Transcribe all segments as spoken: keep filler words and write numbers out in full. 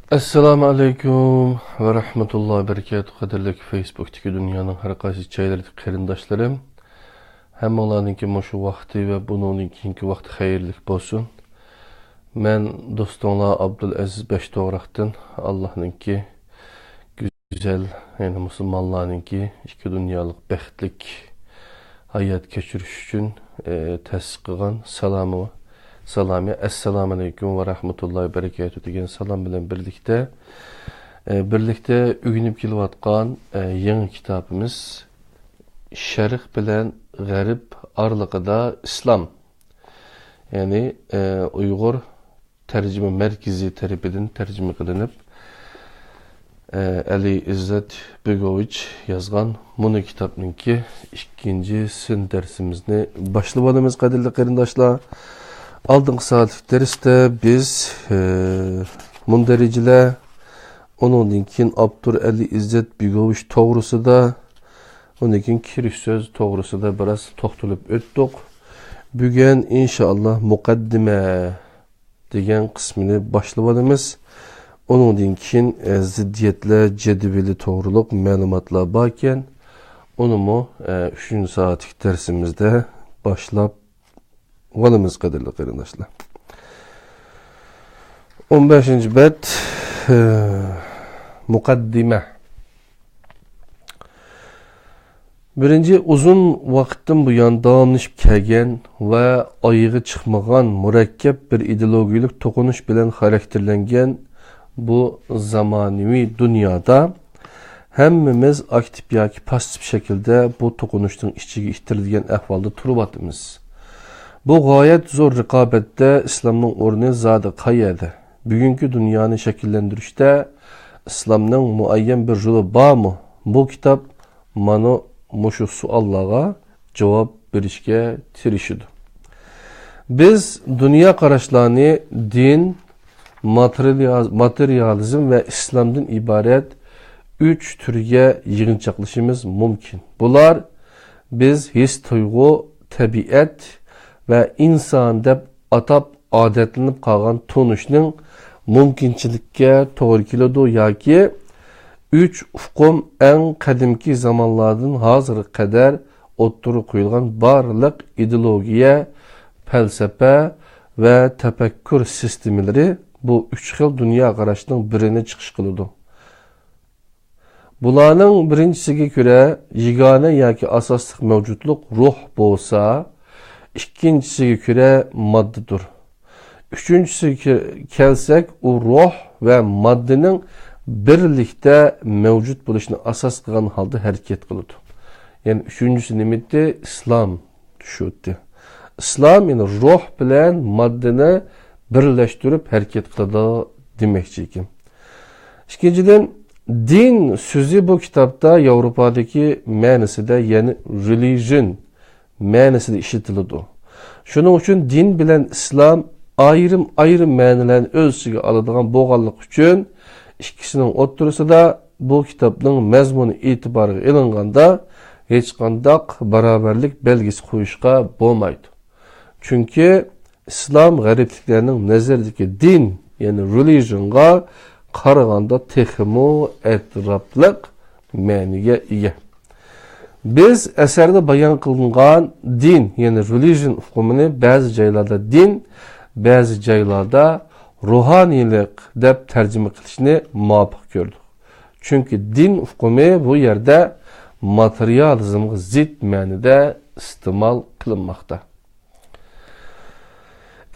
ئەسسالامۇ ئەلەيكۇم ۋە رەھمەتۇللاھى ۋە بەرىكاتۇھ. قەدىرلىك فېيسبۇكتىكى دۇنيانىڭ ھەر قايسى جايلىرىدىكى قېرىنداشلىرىم، ھەممىڭلارنىڭكى مۇشۇ ۋاقتى ۋە بۇنىڭدىن كېيىنكى ۋاقتى خەيرلىك بولسۇن. مەن دوستۇڭلار ئابدۇلئەزىز بەشتوغراقتىن. ئاللاھنىڭكى گۈزەل، يەنى مۇسۇلمانلارنىڭكى ئىككى دۇنيالىق بەختلىك ھايات كەچۈرۈش ئۈچۈن، ئى، تەسىس قىلغان سالامى، سالامى، ئەسسالامۇ ئەلەيكۇم ۋە رەھمەتۇللاھى ۋە بەرىكاتۇھ دېگەن سالام بىلەن بىرلىكتە، ئى، بىرلىكتە ئۆگىنىپ كېلىۋاتقان، ئى، يېڭى كىتابىمىز شەرق بىلەن غەرب ئارىلىقىدا ئىسلام، يەنى، ئى، ئۇيغۇر تەرجىمە مەركىزى تەرىپىدىن تەرجىمە قىلىنىپ، ئە، ئەلى ئىززەت بېگوۋىچ يازغان مۇنۇ كىتابنىڭكى ئىككىنچى سىن دەرسىمىزنى باشلىۋالىمىز، قەدىرلىك قېرىنداشلار. ئالدىنقى سائەتلىك دەرستە بىز، ئە، مۇندەرىجىلەر، ئۇنىڭدىن كېيىن ئاپتور ئەلى ئىززەت بېگوۋىچ توغرىسىدا، ئۇنىڭدىن كېيىن كىرىش سۆز توغرىسىدا بىراز توختىلىپ ئۆتتۇق. بۈگۈن ئىنشائاللا مۇقەددىمە دېگەن قىسمىنى باشلىۋالىمىز. ئۇنىڭدىن كېيىن، ئە، زىددىيەتلەر جەدۋىلى توغرۇلۇق مەلۇماتلار باركەن، ئۇنىمۇ، ئە، ئۈچىنچى سائەتلىك دەرسىمىزدە باشلاۋالىمىز، قەدىرلىك قېرىنداشلار. ئون بەشىنچى بەت، ئە، مۇقەددىمە. بىرىنچى، ئۇزۇن ۋاقىتتىن بۇيان داۋاملىشىپ كەلگەن ۋە ئايىغى چىقمىغان مۇرەككەپ بىر ئىدېئولوگىيەلىك توقۇنۇش بىلەن خاراكتېرلەنگەن بۇ زامانىۋى دۇنيادا ھەممىمىز ئاكتىپ ياكى پاسسىپ شەكىلدە بۇ توقۇنۇشنىڭ ئىچىگە ئىتتىرىلگەن ئەھۋالدا تۇرۇۋاتىمىز. بۇ غايەت زور رىقابەتتە ئىسلامنىڭ ئورنى زادى قەيەردە؟ بۈگۈنكى دۇنيانى شەكىللەندۈرۈشتە ئىسلامنىڭ مۇئەييەن بىر رولى بارمۇ؟ بۇ كىتاب مانا مۇشۇ سوئاللارغا جاۋاب بېرىشكە تىرىشىدۇ. بىز دۇنيا قاراشلارنى دىن، ماتېرىيال-، ماتېرىيالىزم ۋە ئىسلامدىن ئىبارەت ئۈچ تۈرگە يىغىنچاقلىشىمىز مۇمكىن. بۇلار بىز ھېس-تۇيغۇ، تەبىئەت ۋە ئىنسان دەپ ئاتاپ ئادەتلىنىپ قالغان تونۇشنىڭ مۇمكىنچىلىككە توغرا كېلىدۇ ياكى ئۈچ ئۇقۇم ئەڭ قەدىمكى زامانلاردىن ھازىرغا قەدەر ئوتتۇرىغا قويۇلغان بارلىق ئىدېئولوگىيە، پەلسەپە ۋە تەپەككۇر سىستېمىلىرى بۇ ئۈچ خىل دۇنيا قاراشنىڭ بىرىنى چىقىش قىلىدۇ. بۇلارنىڭ بىرىنچىسىگە كۆرە، يېگانە ياكى ئاساسلىق مەۋجۇتلۇق روھ بولسا، ئىككىنچىسىگە كۆرە، ماددىدۇر. ئۈچىنچىسىگە كە-، كەلسەك، ئۇ روھ ۋە ماددىنىڭ بىرلىكتە مەۋجۇت بولۇشىنى ئاساس قىلغان ھالدا ھەرىكەت قىلىدۇ. يەنى ئۈچىنچىسى نېمىتى؟ ئىسلام. چۈشۈتتى. ئىسلام، يەنى روھ بىلەن ماددىنى بىرلەشتۈرۈپ ھەرىكەت قىلىدۇ دېمەكچى ئىكەن. ئىككىنچىدىن، دىن سۆزى بۇ كىتابتا ياۋروپادىكى مەنىسىدە، يەنى religion مەنىسىدە ئىشلىتىلىدۇ. شۇنىڭ ئۈچۈن دىن بىلەن ئىسلام ئايرىم-ئايرىم مەنىلەرنى ئۆز ئىچىگە ئالىدىغان بولغانلىقى ئۈچۈن، ئىككىسىنىڭ ئوتتۇرىسىدا بۇ كىتابنىڭ مەزمۇنى ئېتىبارغا ئېلىنغاندا، ھېچقانداق باراۋەرلىك بەلگىسى قويۇشقا بولمايدۇ. چۈنكى ئىسلام غەربلىكلەرنىڭ نەزىرىدىكى دىن، يەنى رېلىژنغا قارىغاندا تېخىمۇ ئەتراپلىق مەنىگە ئىگە. بىز ئەسەردە بايان قىلىنغان دىن، يەنى رېلىژن ئۇقۇمىنى بەزى جايلاردا دىن، بەزى جايلاردا روھانىيلىق دەپ تەرجىمە قىلىشنى مۇۋاپىق كۆردۇق. چۈنكى دىن ئۇقۇمى بۇ يەردە ماتېرىيالىزمغا زىت مەنىدە ئىستېمال قىلىنماقتا.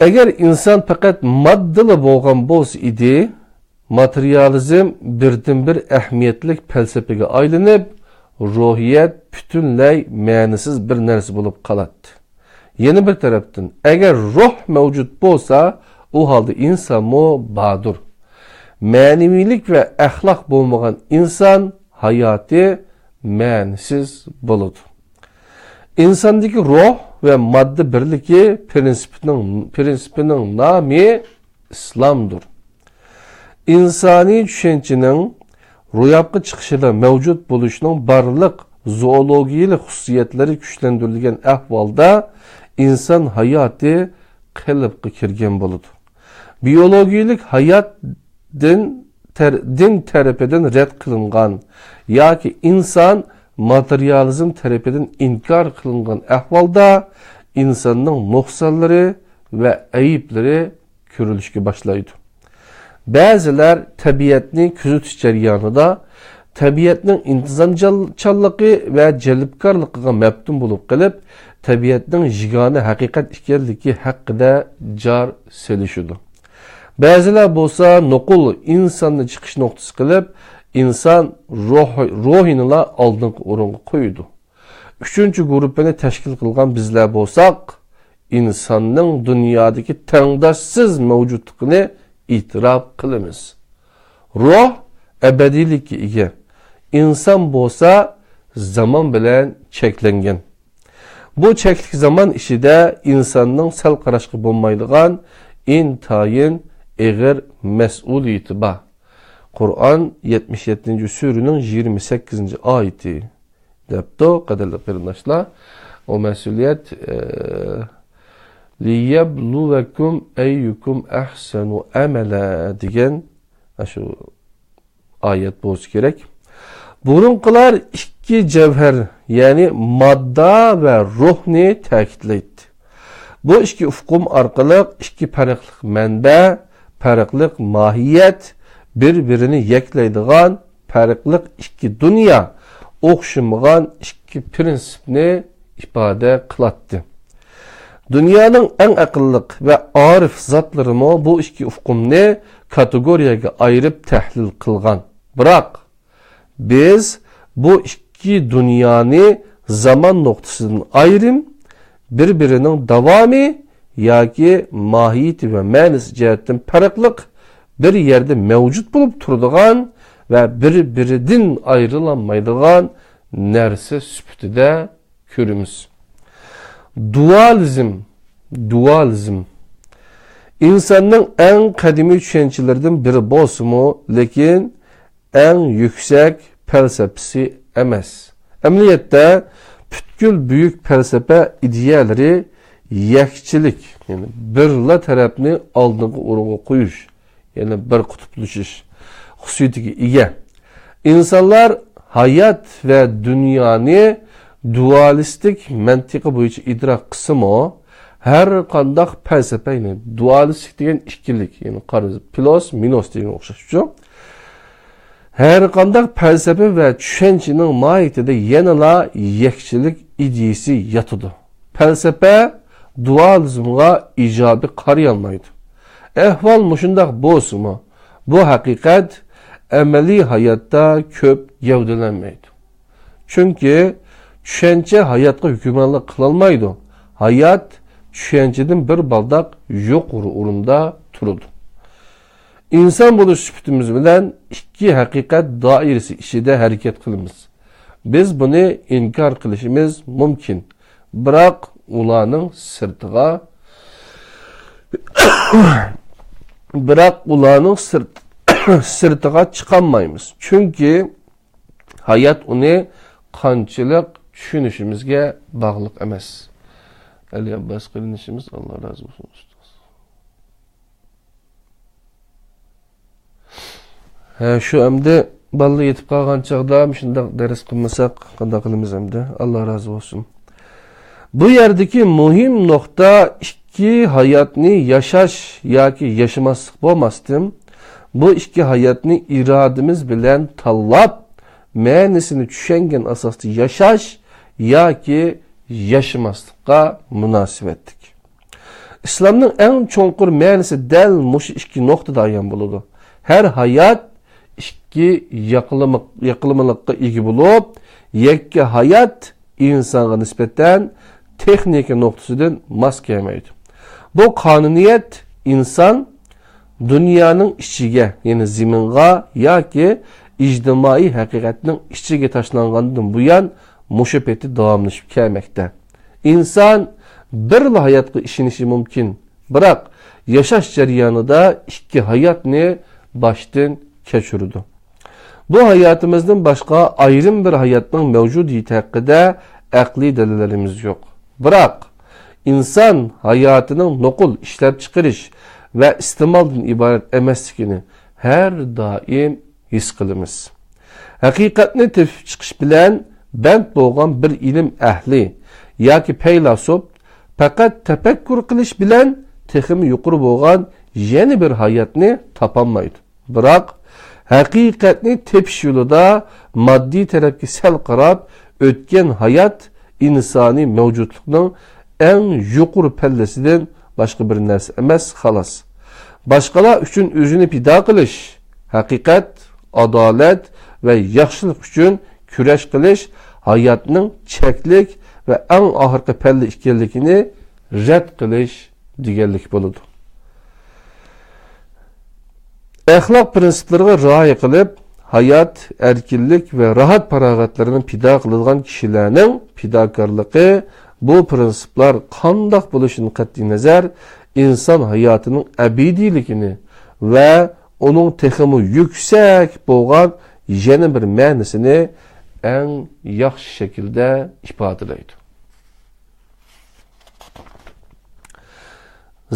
ئەگەر ئىنسان پەقەت ماددىلا بولغان بولسا ئىدى، ماتېرىيالىزم بىردىنبىر ئەھمىيەتلىك پەلسەپىگە ئايلىنىپ، روھىيەت پۈتۈنلەي مەنىسىز بىر نەرسە بولۇپ قالاتتى. يەنە بىر تەرەپتىن، ئەگەر روھ مەۋجۇت بولسا، ئۇ ھالدا ئىنسانمۇ باردۇر. مەنىۋىلىك ۋە ئەخلاق بولمىغان ئىنسان ھاياتى مەنىسىز بولىدۇ. ئىنساندىكى روھ ۋە ماددا بىرلىكى پىرىنسىپىنىڭ، پىرىنسىپىنىڭ نامى ئىسلامدۇر. ئىنسانىي چۈشەنچىنىڭ روياپقا چىقىشىدا مەۋجۇت بولۇشىنىڭ بارلىق زوولوگىيەلىك خۇسۇسىيەتلىرى كۈچلەندۈرۈلگەن ئەھۋالدا ئىنسان ھاياتى قېلىپقا كىرگەن بولىدۇ. بىيولوگىيەلىك ھاياتتىن تەر-، دىن تەرىپىدىن رەت قىلىنغان ياكى ئىنسان ماتېرىيالىزم تەرىپىدىن ئىنكار قىلىنغان ئەھۋالدا ئىنساننىڭ نۇقسانلىرى ۋە ئەيىبلىرى كۆرۈلۈشكە باشلايدۇ. بەزىلەر تەبىئەتنى كۆزىتىش جەريانىدا تەبىئەتنىڭ ئىنتىزامچانلىقى ۋە جەلپكارلىقىغا مەپتۇن بولۇپ قېلىپ، تەبىئەتنىڭ يېگانە ھەقىقەت ئىكەنلىكى ھەققىدە جار سېلىشىدۇ. بەزىلەر بولسا نوقۇل ئىنساننى چىقىش نۇقتىسى قىلىپ، ئىنسان روھ-، روھىنىلا ئالدىنقى ئورۇنغا قويىدۇ. ئۈچىنچى گۇرۇپپىنى تەشكىل قىلغان بىزلەر بولساق، ئىنساننىڭ دۇنيادىكى تەڭداشسىز مەۋجۇتلۇقىنى ئېتىراپ قىلىمىز. روھ ئەبەدىيلىككە ئىگە، ئىنسان بولسا زامان بىلەن چەكلەنگەن. بۇ چەكلىك زامان ئىچىدە ئىنساننىڭ سەل قاراشقا بولمايدىغان ئىنتايىن ئېغىر مەسئۇلىيىتى بار. قۇرئان يەتمىش يەتتىنچى سۈرىنىڭ يىگىرمە سەككىزىنچى ئايىتى. دەپتۇ، قەدىرلىك قېرىنداشلار. ئۇ مەسئۇلىيەت، ئە، لىيەبلۇۋەكۇم ئەييۇكۇم ئەھسەنۇ ئەمەلە دېگەن ئاشۇ ئايەت بولسا كېرەك. بۇرۇنقىلار ئىككى جەۋھەر، يەنى ماددا ۋە روھنى تەكىتلەيتتى. بۇ ئىككى ئۇقۇم ئارقىلىق ئىككى پەرقلىق مەنبە، پەرقلىق ماھىيەت، بىر-بىرىنى يەكلەيدىغان پەرقلىق ئىككى دۇنيا، ئوخشىمىغان ئىككى پىرىنسىپنى ئىپادە قىلاتتى. دۇنيانىڭ ئەڭ ئەقىللىق ۋە ئارىف زاتلىرىمۇ بۇ ئىككى ئۇقۇمنى كاتېگورىيەگە ئايرىپ تەھلىل قىلغان. بىراق، بىز بۇ ئىككى دۇنيانى زامان نۇقتىسىدىن ئايرىم، بىر-بىرىنىڭ داۋامى ياكى ماھىيىتى ۋە مەنىسى جەھەتتىن پەرقلىق، بىر يەردە مەۋجۇت بولۇپ تۇرىدىغان ۋە بىر-بىرىدىن ئايرىلالمايدىغان نەرسە سۈپىتىدە كۆرىمىز. دۇئالىزم، دۇئالىزم ئىنساننىڭ ئەڭ قەدىمىي چۈشەنچىلىرىدىن بىرى بولسىمۇ، لېكىن ئەڭ يۈكسەك پەلسەپىسى ئەمەس. ئەمەلىيەتتە، پۈتكۈل بۈيۈك پەلسەپە ئىدىيەلىرى يەكچىلىك، يەنى بىرلا تەرەپنى ئالدىنقى ئورۇنغا قويۇش، يەنى بىر قۇتۇپلىشىش خۇسۇسىيىتىگە ئىگە. ئىنسانلار ھايات ۋە دۇنيانى دۇئالىستىك مەنتىقى بويىچە ئىدراك قىلسىمۇ، ھەر قانداق پەلسەپە، يەنى دۇئالىستىك دېگەن ئىككىلىك، يەنى قارا-، پلۇس، مىنۇس دېگەنگە ئوخشاش شۇ. ھەر قانداق پەلسەپە ۋە چۈشەنچىنىڭ ماھىيىتىدە يەنىلا يەكچىلىك ئىدىيىسى ياتىدۇ. پەلسەپە دۇئالىزمغا ئىجابىي قارىيالمايدۇ. ئەھۋال مۇشۇنداق بولسىمۇ، بۇ ھەقىقەت ئەمەلىي ھاياتتا كۆپ گەۋدىلەنمەيدۇ. چۈنكى چۈشەنچە ھاياتقا ھۆكۈمرانلىق قىلالمايدۇ. ھايات چۈشەنچىدىن بىر بالداق يۇقىرى ئورۇندا تۇرىدۇ. ئىنسان بولۇش سۈپىتىمىز بىلەن ئىككى ھەقىقەت دائىرىسى ئىچىدە ھەرىكەت قىلىمىز. بىز بۇنى ئىنكار قىلىشىمىز مۇمكىن. بىراق ئۇلارنىڭ سىرتىغا، بىراق ئۇلارنىڭ سىرت-، سىرتىغا چىقالمايمىز. چۈنكى ھايات ئۇنى قانچىلىك چۈشىنىشىمىزگە باغلىق ئەمەس. ئەلى ئابباس قېرىندىشىمىز، ئاللا رازى بولسۇن، ئۇستاز. ھە، شۇ ئەمدى بالىلار يېتىپ قالغان چاغدا مۇشۇنداق دەرس قىلمىساق قانداق قىلىمىز ئەمدى؟ ئاللا رازى بولسۇن. بۇ يەردىكى مۇھىم نۇقتا ئىككى ھاياتنى ياشاش ياكى ياشىماسلىق بولماستىن، بۇ ئىككى ھاياتنى ئىرادىمىز بىلەن تاللاپ، مەنىسىنى چۈشەنگەن ئاساستا ياشاش ياكى ياشىماسلىققا مۇناسىۋەتلىك. ئىسلامنىڭ ئەڭ چوڭقۇر مەنىسى دەل مۇشۇ ئىككى نۇقتىدا ئايان بولىدۇ. ھەر ھايات ئىككى ياقلىما-، ياقلىمىلىققا ئىگە بولۇپ، يەككە ھايات ئىنسانغا نىسبەتەن تېخنىكا نۇقتىسىدىن ماس كەلمەيدۇ. بۇ قانۇنىيەت ئىنسان دۇنيانىڭ ئىچىگە، يەنى زېمىنغا ياكى ئىجتىمائىي ھەقىقەتنىڭ ئىچىگە تاشلانغاندىن بۇيان مۇشۇ پېتى داۋاملىشىپ كەلمەكتە. ئىنسان بىرلا ھاياتقا ئىشىنىشى مۇمكىن، بىراق ياشاش جەريانىدا ئىككى ھاياتنى باشتىن كەچۈرىدۇ. بۇ ھاياتىمىزدىن باشقا ئايرىم بىر ھاياتنىڭ مەۋجۇدىيىتى ھەققىدە ئەقلىي دەلىللىرىمىز يوق. بىراق، ئىنسان ھاياتىنىڭ نوقۇل ئىشلەپچىقىرىش ۋە ئىستېمالدىن ئىبارەت ئەمەسلىكىنى، ھەر دائىم ھېس قىلىمىز. ھەقىقەتنى تېپىپ چىقىش بىلەن بەند بولغان بىر ئىلىم ئەھلى ياكى پەيلاسوپ پەقەت تەپەككۇر قىلىش بىلەن تېخىمۇ يۇقىرى بولغان يەنە بىر ھاياتنى تاپالمايدۇ. بىراق، ھەقىقەتنى تېپىش يولىدا ماددىي تەرەپكە سەل قاراپ ئۆتكەن ھايات ئىنسانىي مەۋجۇتلۇقنىڭ ئەڭ يۇقىرى پەللىسىدىن باشقا بىر نەرسە ئەمەس، خالاس. باشقىلار ئۈچۈن ئۆزىنى پىدا قىلىش، ھەقىقەت، ئادالەت ۋە ياخشىلىق ئۈچۈن كۈرەش قىلىش ھاياتنىڭ چەكلىك ۋە ئەڭ ئاخىرقى پەللە ئىكەنلىكىنى رەت قىلىش دېگەنلىك بولىدۇ. ئەخلاق پىرىنسىپلىرىغا رىئايە قىلىپ، ھايات، ئەركىنلىك ۋە راھەت-پاراغەتلىرىنى پىدا قىلىدىغان كىشىلەرنىڭ پىداكارلىقى، بۇ پىرىنسىپلار قانداق بولۇشىدىن قەتئىينەزەر، ئىنسان ھاياتىنىڭ ئەبەدىيلىكىنى ۋە ئۇنىڭ تېخىمۇ يۈكسەك بولغان يەنە بىر مەنىسىنى ئەڭ ياخشى شەكىلدە ئىپادىلەيدۇ.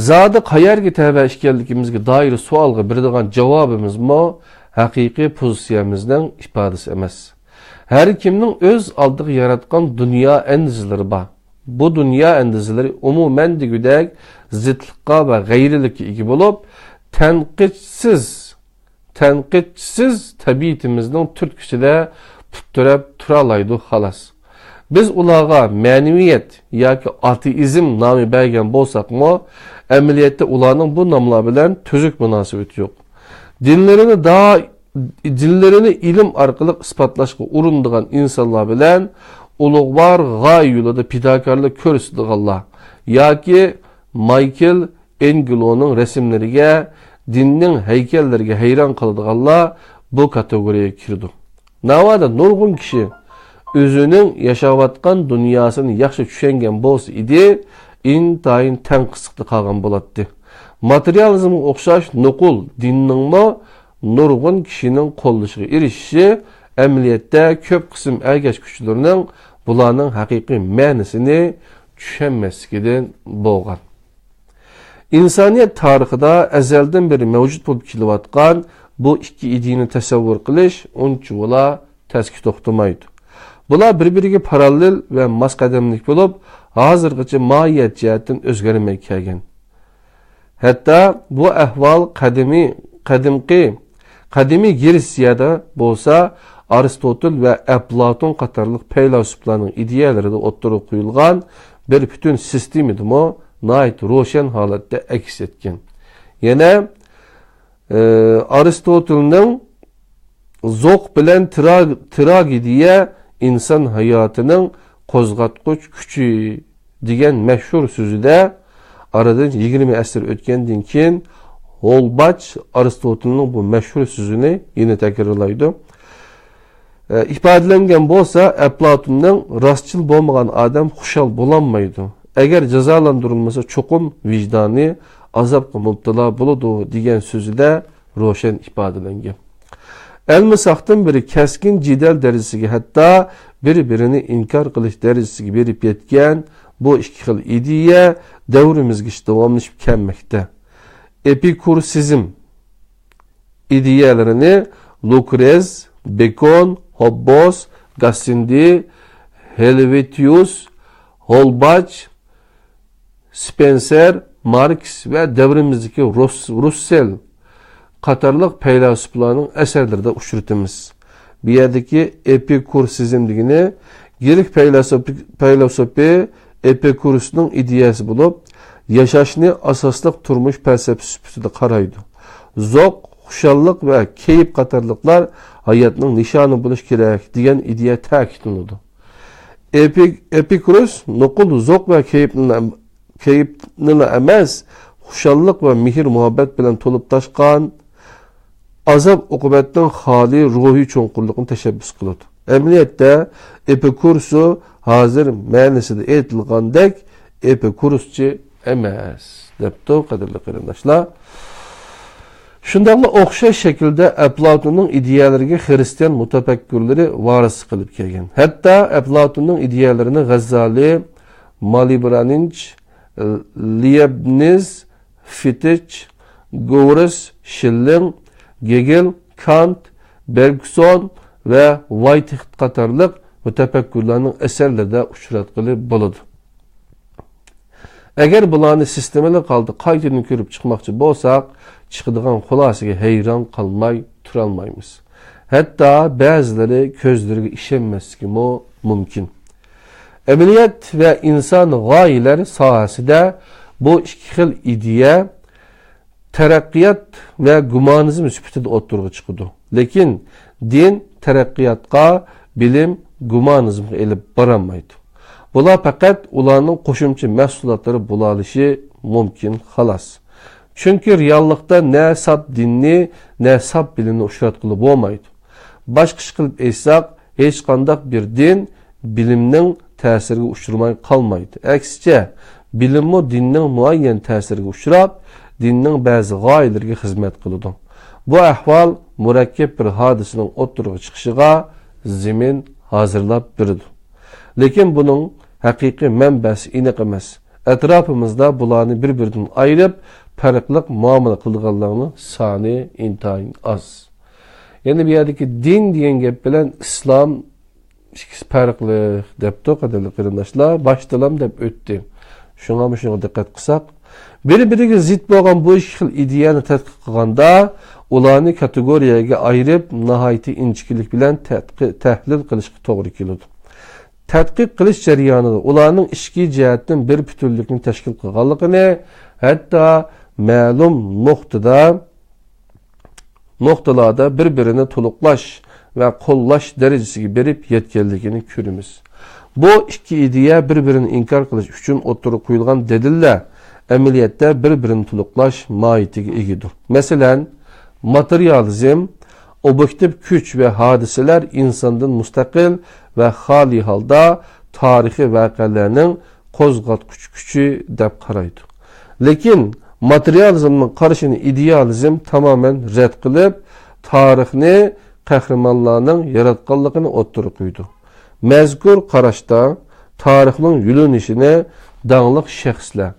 زادى قەيەرگە تەۋە ئىكەنلىكىمىزگە دائىر سوئالغا بېرىدىغان جاۋابىمىزمۇ ھەقىقىي پوزىتسىيەمىزنىڭ ئىپادىسى ئەمەس. ھەر كىمنىڭ ئۆز ئالدىغا ياراتقان دۇنيا ئەندىزىلىرى بار. بۇ دۇنيا ئەندىزىلىرى ئومۇمەن دېگۈدەك زىتلىققا ۋە غەيرىيلىككە ئىگە بولۇپ، تەنقىدسىز، تەنقىدچىسىز تەبىئىتىمىزنىڭ تۈرتكىسىدە پۇت تىرەپ تۇرالايدۇ، خالاس. بىز ئۇلارغا مەنىۋىيەت ياكى ئاتېئىزم نامى بەرگەن بولساقمۇ، ئەمەلىيەتتە ئۇلارنىڭ بۇ ناملار بىلەن تۈزۈك مۇناسىۋىتى يوق. دىنلىرىنى دا-، دىنلىرىنى ئىلىم ئارقىلىق ئىسپاتلاشقا ئۇرۇنىدىغان ئىنسانلار بىلەن ئۇلۇغۋار غايە يولىدا پىداكارلىق كۆرسىتىدىغانلار ياكى مايكل ئېنگلونىڭ رەسىملىرىگە، دىننىڭ ھەيكەللىرىگە ھەيران قالىدىغانلار بۇ كاتېگورىيەگە كىرىدۇ. ناۋادا نۇرغۇن كىشى ئۆزىنىڭ ياشاۋاتقان دۇنياسىنى ياخشى چۈشەنگەن بولسا ئىدى، ئىنتايىن تەڭ قىسىقتا قالغان بولاتتى. ماتېرىيالىزمغا ئوخشاش نوقۇل دىننىڭمۇ نۇرغۇن كىشىنىڭ قوللىشىغا ئېرىشىشى ئەمەلىيەتتە كۆپ قىسىم ئەگەشكۈچىلىرىنىڭ بۇلارنىڭ ھەقىقىي مەنىسىنى چۈشەنمەسلىكىدىن بولغان. ئىنسانىيەت تارىخىدا ئەزەلدىن بېرى مەۋجۇت بولۇپ كېلىۋاتقان بۇ ئىككى ئىدىيىنى تەسەۋۋۇر قىلىش ئۇنچىۋالا تەسكە توختىمايدۇ. بۇلار بىر-بىرىگە پاراللېل ۋە ماس قەدەملىك بولۇپ، ھازىرغىچە ماھىيەت جەھەتتىن ئۆزگەرمەي كەلگەن. ھەتتا بۇ ئەھۋال قەدىمىي، قەدىمكى، قەدىمىي گرېتسىيەدە بولسا ئارستوتىل ۋە ئەپلاتون قاتارلىق پەيلاسوپلارنىڭ ئىدىيەلىرىدە ئوتتۇرىغا قويۇلغان بىر پۈتۈن سىستېمىدىمۇ ناھايىتى روشەن ھالەتتە ئەكس ئەتكەن. يەنە، ئى، ئارستوتىلنىڭ زوق بىلەن ترا-، تراگېدىيە ئىنسان ھاياتىنىڭ قوزغاتقۇچ كۈچى دېگەن مەشھۇر سۆزىدە، ئارىدىن يىگىرمە ئەسىر ئۆتكەندىن كېيىن، ھولباچ ئارستوتىلنىڭ بۇ مەشھۇر سۆزىنى يەنە تەكرارلايدۇ. ئە، ئىپادىلەنگەن بولسا، ئەپلاتوننىڭ «راستچىل بولمىغان ئادەم خۇشال بولالمايدۇ. ئەگەر جازالاندۇرۇلمىسا، چوقۇم ۋىجدانى ئازابقا مۇپتىلا بولىدۇ» دېگەن سۆزىدە روشەن ئىپادىلەنگەن. ئەلمىساقتىن بېرى كەسكىن جېدەل دەرىجىسىگە، ھەتتا بىر-بىرىنى ئىنكار قىلىش دەرىجىسىگە بېرىپ يەتكەن بۇ ئىككى خىل ئىدىيە دەۋرىمىزگىچە داۋاملىشىپ كەلمەكتە. ئېپىكۇرسىزم ئىدىيەلىرىنى لۇكرېز، بېكون، ھوببوس، گاسسىندى، ھېلۋېتىيۇس، ھولباچ، سپېنسېر، ماركس ۋە دەۋرىمىزدىكى رۇس-، رۇسسېل قاتارلىق پەيلاسوپلارنىڭ ئەسەرلىرىدە ئۇچرىتىمىز. بۇ يەردىكى ئېپىكۇرسىزم دېگىنى گرېك پەيلاسوپى، پەيلاسوپى ئېپىكۇرۇسنىڭ ئىدىيەسى بولۇپ، ياشاشنى ئاساسلىق تۇرمۇش پەلسەپىسى سۈپىتىدە قارايدۇ. زوق، خۇشاللىق ۋە كەيپ قاتارلىقلار ھاياتنىڭ نىشانى بولۇشى كېرەك دېگەن ئىدىيە تەكىتلىنىدۇ. ئېپىك-، ئېپىكۇرۇس نوقۇل زوق ۋە كەيپنىلا، كەيپنىلا ئەمەس، خۇشاللىق ۋە مېھىر-مۇھەببەت بىلەن تولۇپ تاشقان، ئازاب-ئوقۇبەتتىن خالىي روھىي چوڭقۇرلۇقنى تەشەببۇس قىلىدۇ. ئەمەلىيەتتە، ئېپىكۇرسۇ ھازىر مەنىسىدە ئېيتىلغاندەك ئېپىكۇرسچى ئەمەس، دەپتۇ، قەدىرلىك قېرىنداشلار. شۇنداقلا ئوخشاش شەكىلدە ئەپلاتوننىڭ ئىدىيەلىرىگە خىرىستىيان مۇتەپەككۇرلىرى ۋارىسلىق قىلىپ كەلگەن. ھەتتا ئەپلاتوننىڭ ئىدىيەلىرىنى غەززالى، مالىبرانىنچ، لېيبنىز، فىتچ، گورس، شىللىڭ، گېگېل، كانت، بېرگسون ۋە ۋايتېخت قاتارلىق مۇتەپەككۇرلارنىڭ ئەسەرلىرىدە ئۇچراتقىلى بولىدۇ. ئەگەر بۇلارنى سىستېمىلىق ھالدا قايتىدىن كۆرۈپ چىقماقچى بولساق، چىقىدىغان خۇلاسىگە ھەيران قالماي تۇرالمايمىز. ھەتتا بەزىلىرى كۆزلىرىگە ئىشەنمەسلىكىمۇ مۇمكىن. ئەمەلىيەت ۋە ئىنسانىي غايىلەر ساھەسىدە بۇ ئىككى خىل ئىدىيە تەرەققىيات ۋە گۇمانىزم سۈپىتىدە ئوتتۇرىغا چىقىدۇ. لېكىن دىن تەرەققىياتقا، بىلىم گۇمانىزمغا ئېلىپ بارالمايدۇ. بۇلار پەقەت ئۇلارنىڭ قوشۇمچە مەھسۇلاتلىرى بولالىشى مۇمكىن، خالاس. چۈنكى رېئاللىقتا نە ساپ دىننى، نە ساپ بىلىمنى ئۇچراتقىلى بولمايدۇ. باشقىچە قىلىپ ئېيتساق، ھېچقانداق بىر دىن بىلىمنىڭ تەسىرىگە ئۇچرىماي قالمايدۇ. ئەكسىچە، بىلىممۇ دىننىڭ مۇئەييەن تەسىرىگە ئۇچراپ، دىننىڭ بەزى غايىلىرىگە خىزمەت قىلىدۇ. بۇ ئەھۋال مۇرەككەپ بىر ھادىسىنىڭ ئوتتۇرىغا چىقىشىغا زېمىن ھازىرلاپ بېرىدۇ. لېكىن بۇنىڭ ھەقىقىي مەنبەسى ئېنىق ئەمەس. ئەتراپىمىزدا بۇلارنى بىر-بىرىدىن ئايرىپ، پەرقلىق مۇئامىلە قىلىدىغانلارنىڭ سانى ئىنتايىن ئاز. يەنى بۇ يەردىكى دىن دېگەن گەپ بىلەن ئىسلام ئىككىسى پەرقلىق دەپتۇ، قەدىرلىك قېرىنداشلار. باشتىلام دەپ ئۆتتى. شۇڭا مۇشۇنىڭغا دىققەت قىلساق، بىر-بىرىگە زىت بولغان بۇ ئىككى خىل ئىدىيەنى تەتقىق قىلغاندا، ئۇلارنى كاتېگورىيەگە ئايرىپ، ناھايىتى ئىنچىكىلىك بىلەن تەتقى-، تەھلىل قىلىشقا توغرا كېلىدۇ. تەتقىق قىلىش جەريانىدا ئۇلارنىڭ ئىچكى جەھەتتىن بىر پۈتۈنلۈكنى تەشكىل قىلغانلىقىنى، ھەتتا مەلۇم نۇقتىدا، نۇقتىلاردا بىر-بىرىنى تولۇقلاش ۋە قوللاش دەرىجىسىگە بېرىپ يەتكەنلىكىنى كۆرىمىز. بۇ ئىككى ئىدىيە بىر-بىرىنى ئىنكار قىلىش ئۈچۈن ئوتتۇرىغا قويۇلغان دەلىللەر ئەمەلىيەتتە بىر-بىرىنى تولۇقلاش ماھىيىتىگە ئىگىدۇر. مەسىلەن، ماتېرىيالىزم ئوبيېكتىپ كۈچ ۋە ھادىسىلەر ئىنساندىن مۇستەقىل ۋە خالىي ھالدا تارىخىي ۋەقەلەرنىڭ قوزغاتقۇچ كۈچى دەپ قارايدۇ. لېكىن ماتېرىيالىزمنىڭ قارىشىنى ئىدېئالىزم تامامەن رەت قىلىپ، تارىخنى قەھرىمانلارنىڭ ياراتقانلىقىنى ئوتتۇرىغا قويىدۇ. مەزكۇر قاراشتا تارىخنىڭ يۆنىلىشىنى داڭلىق شەخسلەر،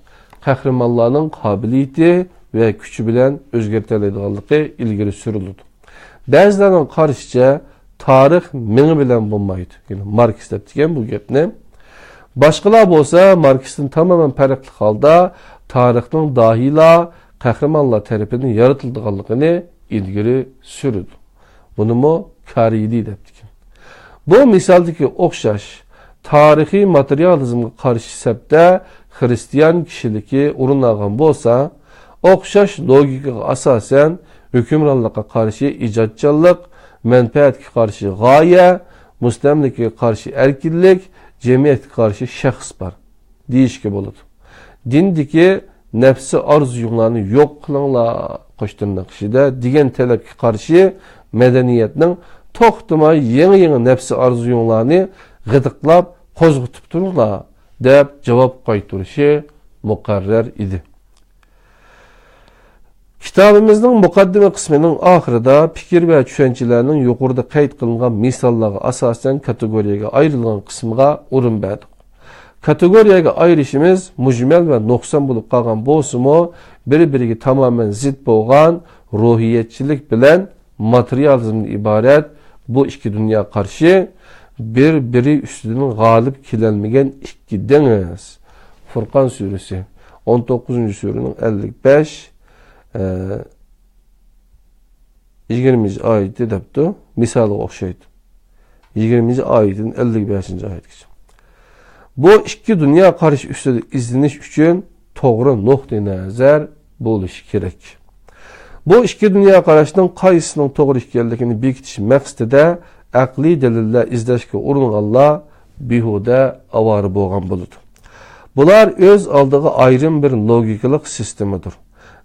قەھرىمانلارنىڭ قابىلىيىتى ۋە كۈچى بىلەن ئۆزگەرتەلەيدىغانلىقى ئىلگىرى سۈرۈلىدۇ. بەزىلەرنىڭ قارىشىچە، تارىخ مېڭە بىلەن بولمايدۇ. يەنى ماركس دەپتىكەن بۇ گەپنى. باشقىلار بولسا ماركستىن تامامەن پەرقلىق ھالدا تارىخنىڭ داھىيلار، قەھرىمانلار تەرىپىدىن يارىتىلىدىغانلىقىنى ئىلگىرى سۈرىدۇ. بۇنىمۇ كارىلى دەپتىكەن. بۇ مىسالدىكى ئوخشاش تارىخىي ماتېرىيالىزمغا قارشى سەپتە خىرىستىيان كىشىلىكى ئورۇن ئالغان بولسا، ئوخشاش لوگىكىغا ئاساسەن، ھۆكۈمرانلىققا قارشى ئىجادچانلىق، مەنپەئەتكە قارشى غايە، مۇستەملىكىگە قارشى ئەركىنلىك، جەمئىيەتكە قارشى شەخس بار، دېيىشكە بولىدۇ. دىندىكى نەپسىي ئارزۇيۇڭلارنى يوق قىلىڭلار، قوش تىرناق ئىچىدە، دېگەن تەلەپكە قارشى مەدەنىيەتنىڭ توختىماي يېڭى-يېڭى نەپسىي ئارزۇيۇڭلارنى غىدىقلاپ قوزغىتىپ تۇرۇڭلار، دەپ جاۋاب قايتۇرۇشى مۇقەررەر ئىدى. كىتابىمىزنىڭ مۇقەددىمە قىسمىنىڭ ئاخىرىدا پىكىر ۋە چۈشەنچىلەرنىڭ يۇقىرىدا قەيت قىلىنغان مىساللارغا ئاساسەن كاتېگورىيەگە ئايرىلغان قىسمىغا ئورۇن بەردۇق. كاتېگورىيەگە ئايرىشىمىز مۈجمەل ۋە نۇقسان بولۇپ قالغان بولسىمۇ، بىر-بىرىگە تامامەن زىت بولغان روھىيەتچىلىك بىلەن ماتېرىيالىزمدىن ئىبارەت بۇ ئىككى دۇنيا قارىشى بىر-بىرى ئۈستىدىن غالىب كېلەلمىگەن ئىككى دېڭىز. فۇرقان سۈرىسى، ئون توققۇزىنچى سۈرىنىڭ ئەللىك بەش، ئە، يىگىرمىنچى ئايىتى دەپتۇ، مىسالىغا ئوخشايدۇ. يىگىرمىنچى ئايىتىدىن ئەللىك بەشىنچى ئايەتكىچە. بۇ ئىككى دۇنيا قارىشى ئۈستىدە ئىزدىنىش ئۈچۈن توغرا نۇقتىئىنەزەر بولۇشى كېرەك. بۇ ئىككى دۇنيا قاراشنىڭ قايسىسىنىڭ توغرا ئىكەنلىكىنى بېكىتىش مەقسىتىدە ئەقلىي دەلىللەر ئىزدەشكە ئۇرۇنغانلار بىھۇدە ئاۋارە بولغان بولىدۇ. بۇلار ئۆز ئالدىغا ئايرىم بىر لوگىكىلىق سىستېمىدۇر.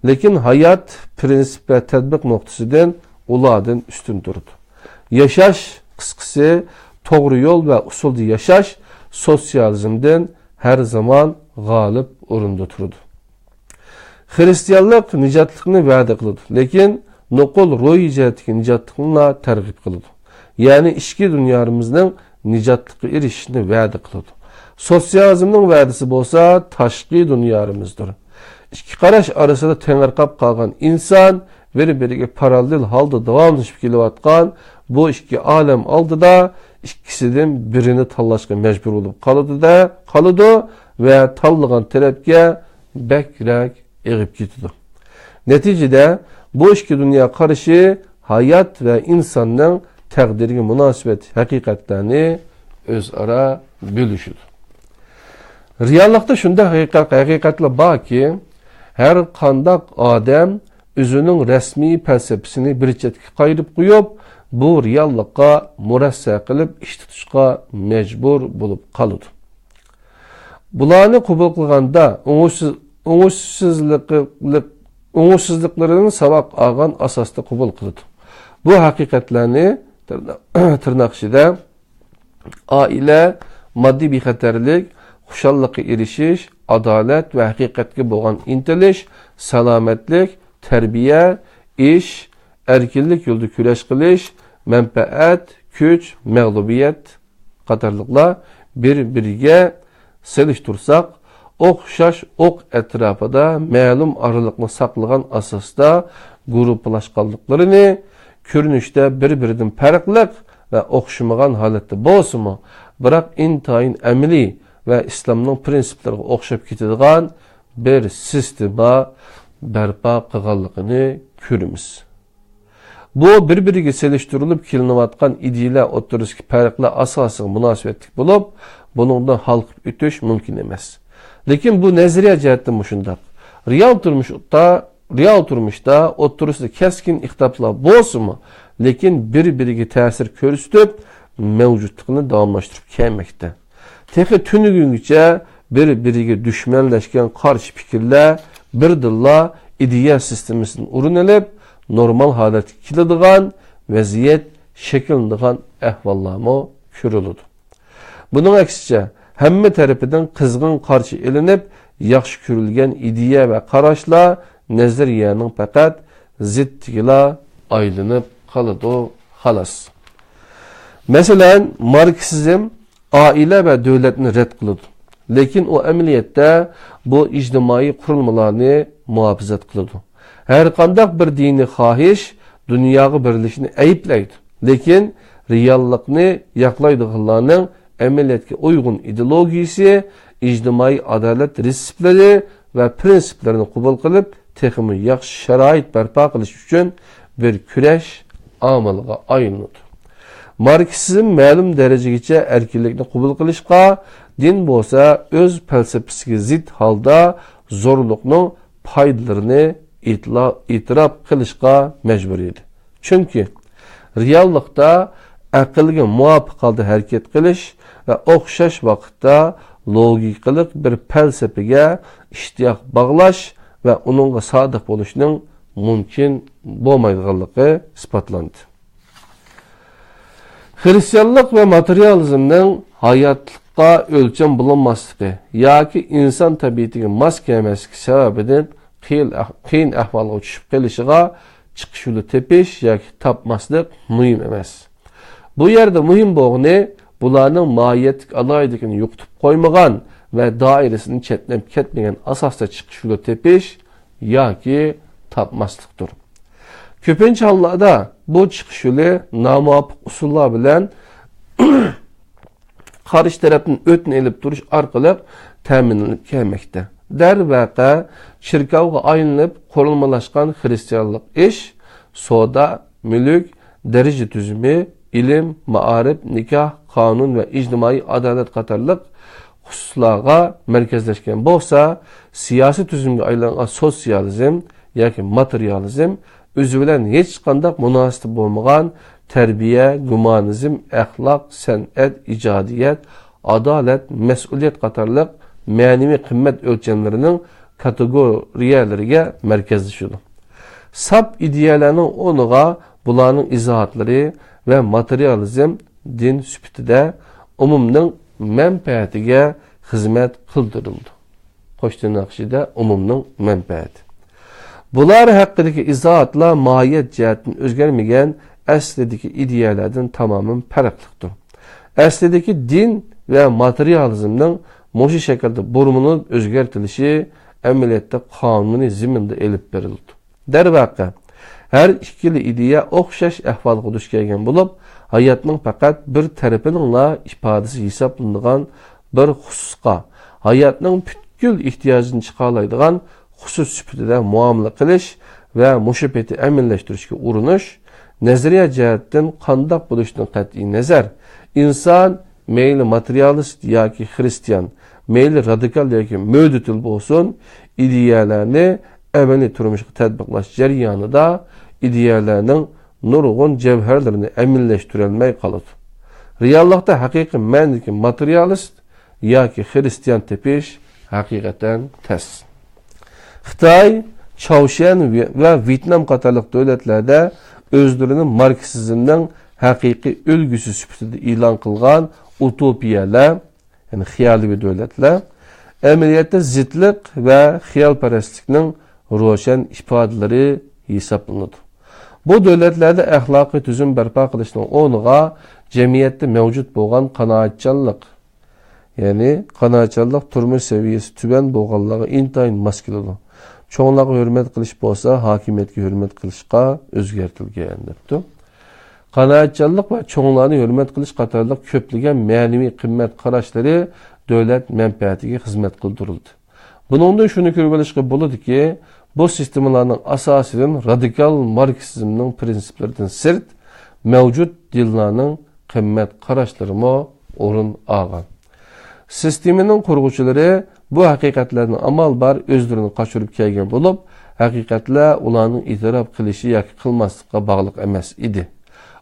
لېكىن ھايات، پىرىنسىپ ۋە تەتبىق نۇقتىسىدىن ئۇلاردىن ئۈستۈن تۇرىدۇ. ياشاش، قىسقىسى، توغرا يول ۋە ئۇسۇلدا ياشاش سوتسىيالىزمدىن ھەر زامان غالىب ئورۇندا تۇرىدۇ. خىرىستىيانلىق نىجاتلىقنى ۋەدە قىلىدۇ، لېكىن نوقۇل روھىي جەھەتتىكى نىجاتلىقنىلا تەرغىب قىلىدۇ. يەنى ئىچكى دۇنيارىمىزنىڭ نىجاتلىققا ئېرىشىشنى ۋەدە قىلىدۇ. سوتسىيالىزمنىڭ ۋەدىسى بولسا تاشقى دۇنيارىمىزدۇر. ئىككى قاراش ئارىسىدا تېڭىرقاپ قالغان ئىنسان بىر-بىرىگە پاراللېل ھالدا داۋاملىشىپ كېلىۋاتقان بۇ ئىككى ئالەم ئالدىدا ئىككىسىدىن بىرىنى تاللاشقا مەجبۇر بولۇپ قالىدۇ-دە، قالىدۇ ۋە تاللىغان تەرەپكە بەكرەك ئېغىپ كېتىدۇ. نەتىجىدە، بۇ ئىككى دۇنيا قارىشى ھايات ۋە ئىنساننىڭ تەقدىرىگە مۇناسىۋەتلىك ھەقىقەتلەرنى ئۆزئارا بۆلۈشىدۇ. رېئاللىقتا شۇنداق ھەقىقەت-، ھەقىقەتلەر باركى، ھەر قانداق ئادەم ئۆزىنىڭ رەسمىي پەلسەپىسىنى بىر چەتكە قايرىپ قويۇپ، بۇ رېئاللىققا مۇرەسسە قىلىپ ئىش تۇتۇشقا مەجبۇر بولۇپ قالىدۇ. بۇلارنى قوبۇل قىلغاندا ئوڭۇشسىز-، ئوڭۇشسىزلىقى-، ئوڭۇشسىزلىقلىرىدىن ساۋاق ئالغان ئاساستا قوبۇل قىلىدۇ. بۇ ھەقىقەتلەرنى تىرنا-، تىرناق ئىچىدە ئائىلە، ماددىي بىخەتەرلىك، خۇشاللىققا ئېرىشىش، ئادالەت ۋە ھەقىقەتكە بولغان ئىنتىلىش، سالامەتلىك، تەربىيە، ئىش، ئەركىنلىك يولىدا كۈرەش قىلىش، مەنپەئەت، كۈچ، مەغلۇبىيەت قاتارلىقلار بىر-بىرىگە سېلىشتۇرساق، ئوخشاش ئوق ئەتراپىدا مەلۇم ئارىلىقنى ساقلىغان ئاساستا گۇرۇپپىلاشقانلىقلىرىنى، كۆرۈنۈشتە بىر-بىرىدىن پەرقلىق ۋە ئوخشىمىغان ھالەتتە بولسىمۇ، بىراق ئىنتايىن ئەمەلىي ۋە ئىسلامنىڭ پىرىنسىپلىرىغا ئوخشاپ كېتىدىغان بىر سىستېما بەرپا قىلغانلىقىنى كۆرىمىز. بۇ بىر-بىرىگە سېلىشتۇرۇلۇپ كېلىنىۋاتقان ئىدىيەلەر ئوتتۇرىسىدىكى پەرقلەر ئاساسىغا مۇناسىۋەتلىك بولۇپ، بۇنىڭدىن ھالقىپ ئۆتۈش مۇمكىن ئەمەس. لېكىن بۇ نەزەرىيە جەھەتتىن مۇشۇنداق. رېئال تۇرمۇشتا، رېئال تۇرمۇشتا ئوتتۇرىسىدا كەسكىن ئىختىلاپلار بولسىمۇ، لېكىن بىر-بىرىگە تەسىر كۆرسىتىپ، مەۋجۇتلۇقىنى داۋاملاشتۇرۇپ كەلمەكتە. تېخى تۈنۈگۈنگىچە بىر-بىرىگە دۈشمەنلەشكەن قارشى پىكىرلەر بىردىنلا ئىدىيە سىستېمىسىدىن ئورۇن ئېلىپ، نورمال ھالەتكە كېلىدىغان ۋەزىيەت شەكىللىنىدىغان ئەھۋاللارمۇ كۆرۈلىدۇ. بۇنىڭ ئەكسىچە، ھەممە تەرىپىدىن قىزغىن قارشى ئېلىنىپ، ياخشى كۆرۈلگەن ئىدىيە ۋە قاراشلار نەزەرىيەنىڭ پەقەت زىتتىگىلا ئايلىنىپ قالىدۇ، خالاس. مەسىلەن، ماركسىزم ئائىلە ۋە دۆلەتنى رەت قىلىدۇ. لېكىن ئۇ ئەمەلىيەتتە بۇ ئىجتىمائىي قۇرۇلمىلارنى مۇھاپىزەت قىلىدۇ. ھەرقانداق بىر دىنىي خاھىش دۇنياغا بېرىلىشنى ئەيىبلەيدۇ. لېكىن رېئاللىقنى ياقلايدىغانلارنىڭ ئەمەلىيەتكە ئۇيغۇن ئىدېئولوگىيىسى، ئىجتىمائىي ئادالەت رېتسېپلىرى ۋە پىرىنسىپلىرىنى قوبۇل قىلىپ، تېخىمۇ ياخشى شارائىت بەرپا قىلىش ئۈچۈن بىر كۈرەش ئامىلىغا ئايلىنىدۇ. ماركسىزم مەلۇم دەرىجىگىچە ئەركىنلىكنى قوبۇل قىلىشقا، دىن بولسا ئۆز پەلسەپىسىگە زىت ھالدا زورلۇقنىڭ پايدىلىرىنى ئېتىلا-، ئېتىراپ قىلىشقا مەجبۇر ئىدى. چۈنكى رېئاللىقتا ئەقىلگە مۇۋاپىق ھالدا ھەرىكەت قىلىش ۋە ئوخشاش ۋاقىتتا لوگىكىلىق بىر پەلسەپىگە ئىشتىياق باغلاش ۋە ئۇنىڭغا سادىق بولۇشنىڭ مۇمكىن بولمايدىغانلىقى ئىسپاتلاندى. خىرىستىيانلىق ۋە ماتېرىيالىزمنىڭ ھاياتلىققا ئۆلچەم بولۇنماسلىقى ياكى ئىنسان تەبىئىتىگە ماس كەلمەسلىكى سەۋەبىدىن قىيىن ئەھ-، قىيىن ئەھۋالغا چۈشۈپ قېلىشىغا چىقىش يولى تېپىش ياكى تاپماسلىق مۇھىم ئەمەس. بۇ يەردە مۇھىم بولغىنى، بۇلارنىڭ ماھىيەتلىك ئالاھىدىلىكىنى يوقىتىپ قويمىغان ۋە دائىرىسىدىن چەتنەپ كەتمىگەن ئاساستا چىقىش يولى تېپىش ياكى تاپماسلىقتۇر. كۆپىنچە ھاللاردا بۇ چىقىش يولى نامۇۋاپىق ئۇسۇللار بىلەن قارشى تەرەپتىن ئۆتنە ئېلىپ تۇرۇش ئارقىلىق تەمىنلىنىپ كەلمەكتە. دەرۋەقە، چېركاۋغا ئايلىنىپ قۇرۇلمىلاشقان خىرىستىيانلىق ئىش، سودا، مۈلۈك، دەرىجە تۈزۈمى، ئىلىم، مائارىپ، نىكاھ، قانۇن ۋە ئىجتىمائىي ئادالەت قاتارلىق خۇسۇسلارغا مەركەزلەشكەن بولسا، سىياسىي تۈزۈمگە ئايلانغان سوتسىيالىزم ياكى ماتېرىيالىزم ئۆزى بىلەن ھېچقانداق مۇناسىۋىتى بولمىغان تەربىيە، گۇمانىزم، ئەخلاق، سەنئەت، ئىجادىيەت، ئادالەت، مەسئۇلىيەت قاتارلىق مەنىۋى قىممەت ئۆلچەملىرىنىڭ كاتېگورىيەلىرىگە مەركەزلىشىدۇ. ساپ ئىدىيەلەرنىڭ ئورنىغا بۇلارنىڭ ئىزاھاتلىرى ۋە ماتېرىيالىزم دىن سۈپىتىدە ئومۇمنىڭ مەنپەئەتىگە خىزمەت قىلدۇرۇلىدۇ. قوش تىرناق ئىچىدە ئومۇمنىڭ مەنپەئەتى. بۇلار ھەققىدىكى ئىزاھاتلار ماھىيەت جەھەتتىن ئۆزگەرمىگەن ئەسلىدىكى ئىدىيەلەردىن تامامەن پەرقلىقتۇر. ئەسلىدىكى دىن ۋە ماتېرىيالىزمنىڭ مۇشۇ شەكىلدە بۇرمىلىنىپ ئۆزگەرتىلىشى ئەمەلىيەتتە قانۇنىي زېمىندا ئېلىپ بېرىلىدۇ. دەرۋەقە، ھەر ئىككىلا ئىدىيە ئوخشاش ئەھۋالغا دۇچ كەلگەن بولۇپ، ھاياتنىڭ پەقەت بىر تەرىپىنىڭلا ئىپادىسى ھېسابلىنىدىغان بىر خۇسۇسقا، ھاياتنىڭ پۈتكۈل ئېھتىياجىنى چىقالايدىغان خۇسۇس سۈپىتىدە مۇئامىلە قىلىش ۋە مۇشۇ پېتى ئەمەلىيلەشتۈرۈشكە ئۇرۇنۇش، نەزەرىيە جەھەتتىن قانداق بولۇشىدىن قەتئىينەزەر، ئىنسان مەيلى ماتېرىيالىست ياكى خىرىستىيان، مەيلى رادىكال ياكى مۆتىدىل بولسۇن، ئىدىيەلەرنى ئەمەلىي تۇرمۇشقا تەتبىقلاش جەريانىدا ئىدىيەلەرنىڭ نۇرغۇن جەۋھەرلىرىنى ئەمەلىيلەشتۈرەلمەي قالىدۇ. رېئاللىقتا ھەقىقىي مەنىدىكى ماتېرىيالىست ياكى خىرىستىيان تېپىش ھەقىقەتەن تەس. خىتاي، چاۋشيەن ۋە ۋيېتنام قاتارلىق دۆلەتلەردە ئۆزلىرىنى ماركسىزمنىڭ ھەقىقىي ئۈلگىسى سۈپىتىدە ئېلان قىلغان ئۇتوپىيەلەر، يەنى خىيالىي دۆلەتلەر، ئەمەلىيەتتە زىتلىق ۋە خىيالپەرەسلىكنىڭ روشەن ئىپادىلىرى ھېسابلىنىدۇ. بۇ دۆلەتلەردە ئەخلاقىي تۈزۈم بەرپا قىلىشنىڭ ئورنىغا جەمئىيەتتە مەۋجۇت بولغان قانائەتچانلىق، يەنى قانائەتچانلىق تۇرمۇش سەۋىيەسى تۆۋەن بولغانلارغا ئىنتايىن ماس كېلىدۇ. چوڭلارغا ھۆرمەت قىلىش بولسا ھاكىمىيەتكە ھۆرمەت قىلىشقا ئۆزگەرتىلگەن، دەپتۇ. قانائەتچانلىق ۋە چوڭلارنى ھۆرمەت قىلىش قاتارلىق كۆپلىگەن مەنىۋى قىممەت قاراشلىرى دۆلەت مەنپەئەتىگە خىزمەت قىلدۇرۇلدى. بۇنىڭدىن شۇنى كۆرۈۋېلىشقا بولىدۇكى، بۇ سىستېمىلارنىڭ ئاساسىدىن رادىكال ماركسىزمنىڭ پىرىنسىپلىرىدىن سىرت، مەۋجۇت دىنلارنىڭ قىممەت قاراشلىرىمۇ ئورۇن ئالغان. سىستېمىنىڭ قۇرغۇچىلىرى بۇ ھەقىقەتلەرنى ئامال بار ئۆزلىرىنى قاچۇرۇپ كەلگەن بولۇپ، ھەقىقەتلەر ئۇلارنىڭ ئېتىراپ قىلىشى ياكى قىلماسلىقىغا باغلىق ئەمەس ئىدى.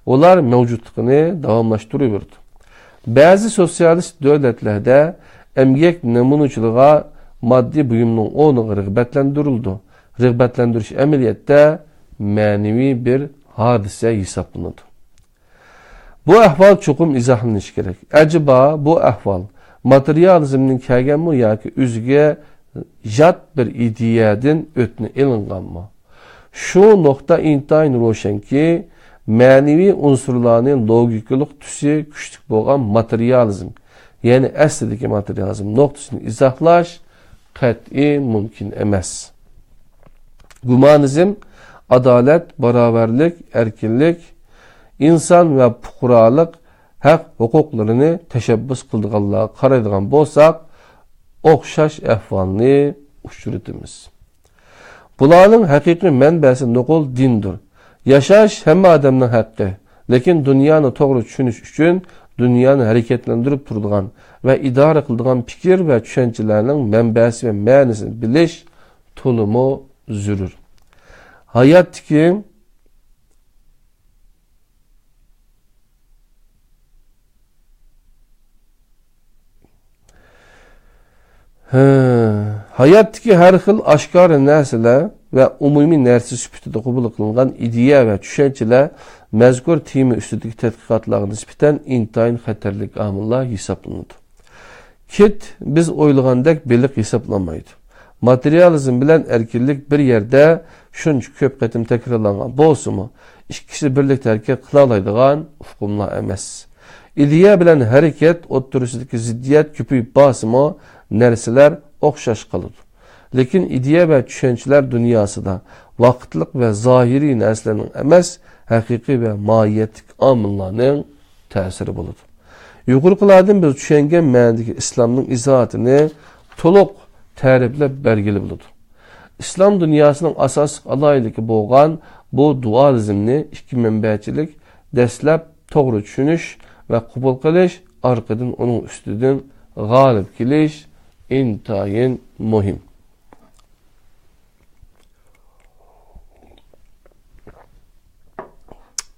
ئۇلار مەۋجۇتلۇقىنى داۋاملاشتۇرۇۋېرىدۇ. بەزى سوتسىيالىست دۆلەتلەردە ئەمگەك نەمۇنىچىلىقىغا ماددىي بۇيۇمنىڭ ئورنىغا رىغبەتلەندۈرۈلىدۇ. رىغبەتلەندۈرۈش ئەمەلىيەتتە مەنىۋى بىر ھادىسە ھېسابلىنىدۇ. بۇ ئەھۋال چوقۇم ئىزاھلىنىشى كېرەك. ئەجەبا، بۇ ئەھۋال ماتېرىيالىزمدىن كەلگەنمۇ ياكى ئۆزىگە يات بىر ئىدىيەدىن ئۆتنە ئېلىنغانمۇ؟ شۇ نۇقتا ئىنتايىن روشەنكى، مەنىۋى ئۇنسۇرلارنى لوگىكىلىق تۈسى كۈچلۈك بولغان ماتېرىيالىزم، يەنى ئەسلىدىكى ماتېرىيالىزم نۇقتىسىنى ئىزاھلاش قەتئىي مۇمكىن ئەمەس. گۇمانىزم، ئادالەت، باراۋەرلىك، ئەركىنلىك، ئىنسان ۋە پۇقرالىق ھەق ھوقۇقلىرىنى تەشەببۇس قىلىدىغانلارغا قارايدىغان بولساق، ئوخشاش ئەھۋالنى ئۇچرىتىمىز. بۇلارنىڭ ھەقىقىي مەنبەسى نوقۇل دىندۇر. ياشاش ھەممە ئادەمنىڭ ھەققى. لېكىن دۇنيانى توغرا چۈشىنىش ئۈچۈن دۇنيانى ھەرىكەتلەندۈرۈپ تۇرىدىغان ۋە ئىدارە قىلىدىغان پىكىر ۋە چۈشەنچىلەرنىڭ مەنبەسى ۋە مەنىسىنى بىلىش تولىمۇ زۆرۈر. ھاياتتىكى ھە، ھاياتتىكى ھەر خىل ئاشكارا نەرسىلەر ۋە ئومۇمىي نەرسە سۈپىتىدە قوبۇل قىلىنغان ئىدىيە ۋە چۈشەنچىلەر مەزكۇر تېما ئۈستىدىكى تەتقىقاتلارغا نىسبەتەن ئىنتايىن خەتەرلىك ئامىللار ھېسابلىنىدۇ. كىت بىز ئويلىغاندەك بېلىق ھېسابلانمايدۇ. ماتېرىيالىزم بىلەن ئەركىنلىك بىر يەردە شۇنچە كۆپ قېتىم تەكرارلانغان بولسىمۇ، ئىككىسى بىرلىكتە ھەرىكەت قىلالايدىغان ئۇقۇملار ئەمەس. ئىدىيە بىلەن ھەرىكەت ئوتتۇرىسىدىكى زىددىيەت كۆپىيىپ بارسىمۇ، نەرسىلەر ئوخشاش قالىدۇ. لېكىن ئىدىيە ۋە چۈشەنچىلەر دۇنياسىدا ۋاقىتلىق ۋە زاھىرىي نەرسىلەرنىڭ ئەمەس، ھەقىقىي ۋە ماھىيەتلىك ئامىللارنىڭ تەسىرى بولىدۇ. يۇقىرىقىلاردىن بىز چۈشەنگەن مەنىدىكى ئىسلامنىڭ ئىزاھاتىنى تولۇق تەرىپلەپ بەرگىلى بولىدۇ. ئىسلام دۇنياسىنىڭ ئاساسلىق ئالاھىدىلىكى بولغان بۇ دۇئالىزمنى ئىككى مەنبەچىلىك، دەسلەپ توغرا چۈشىنىش ۋە قوبۇل قىلىش، ئارقىدىن ئۇنىڭ ئۈستىدىن غالىب كېلىش ئىنتايىن مۇھىم.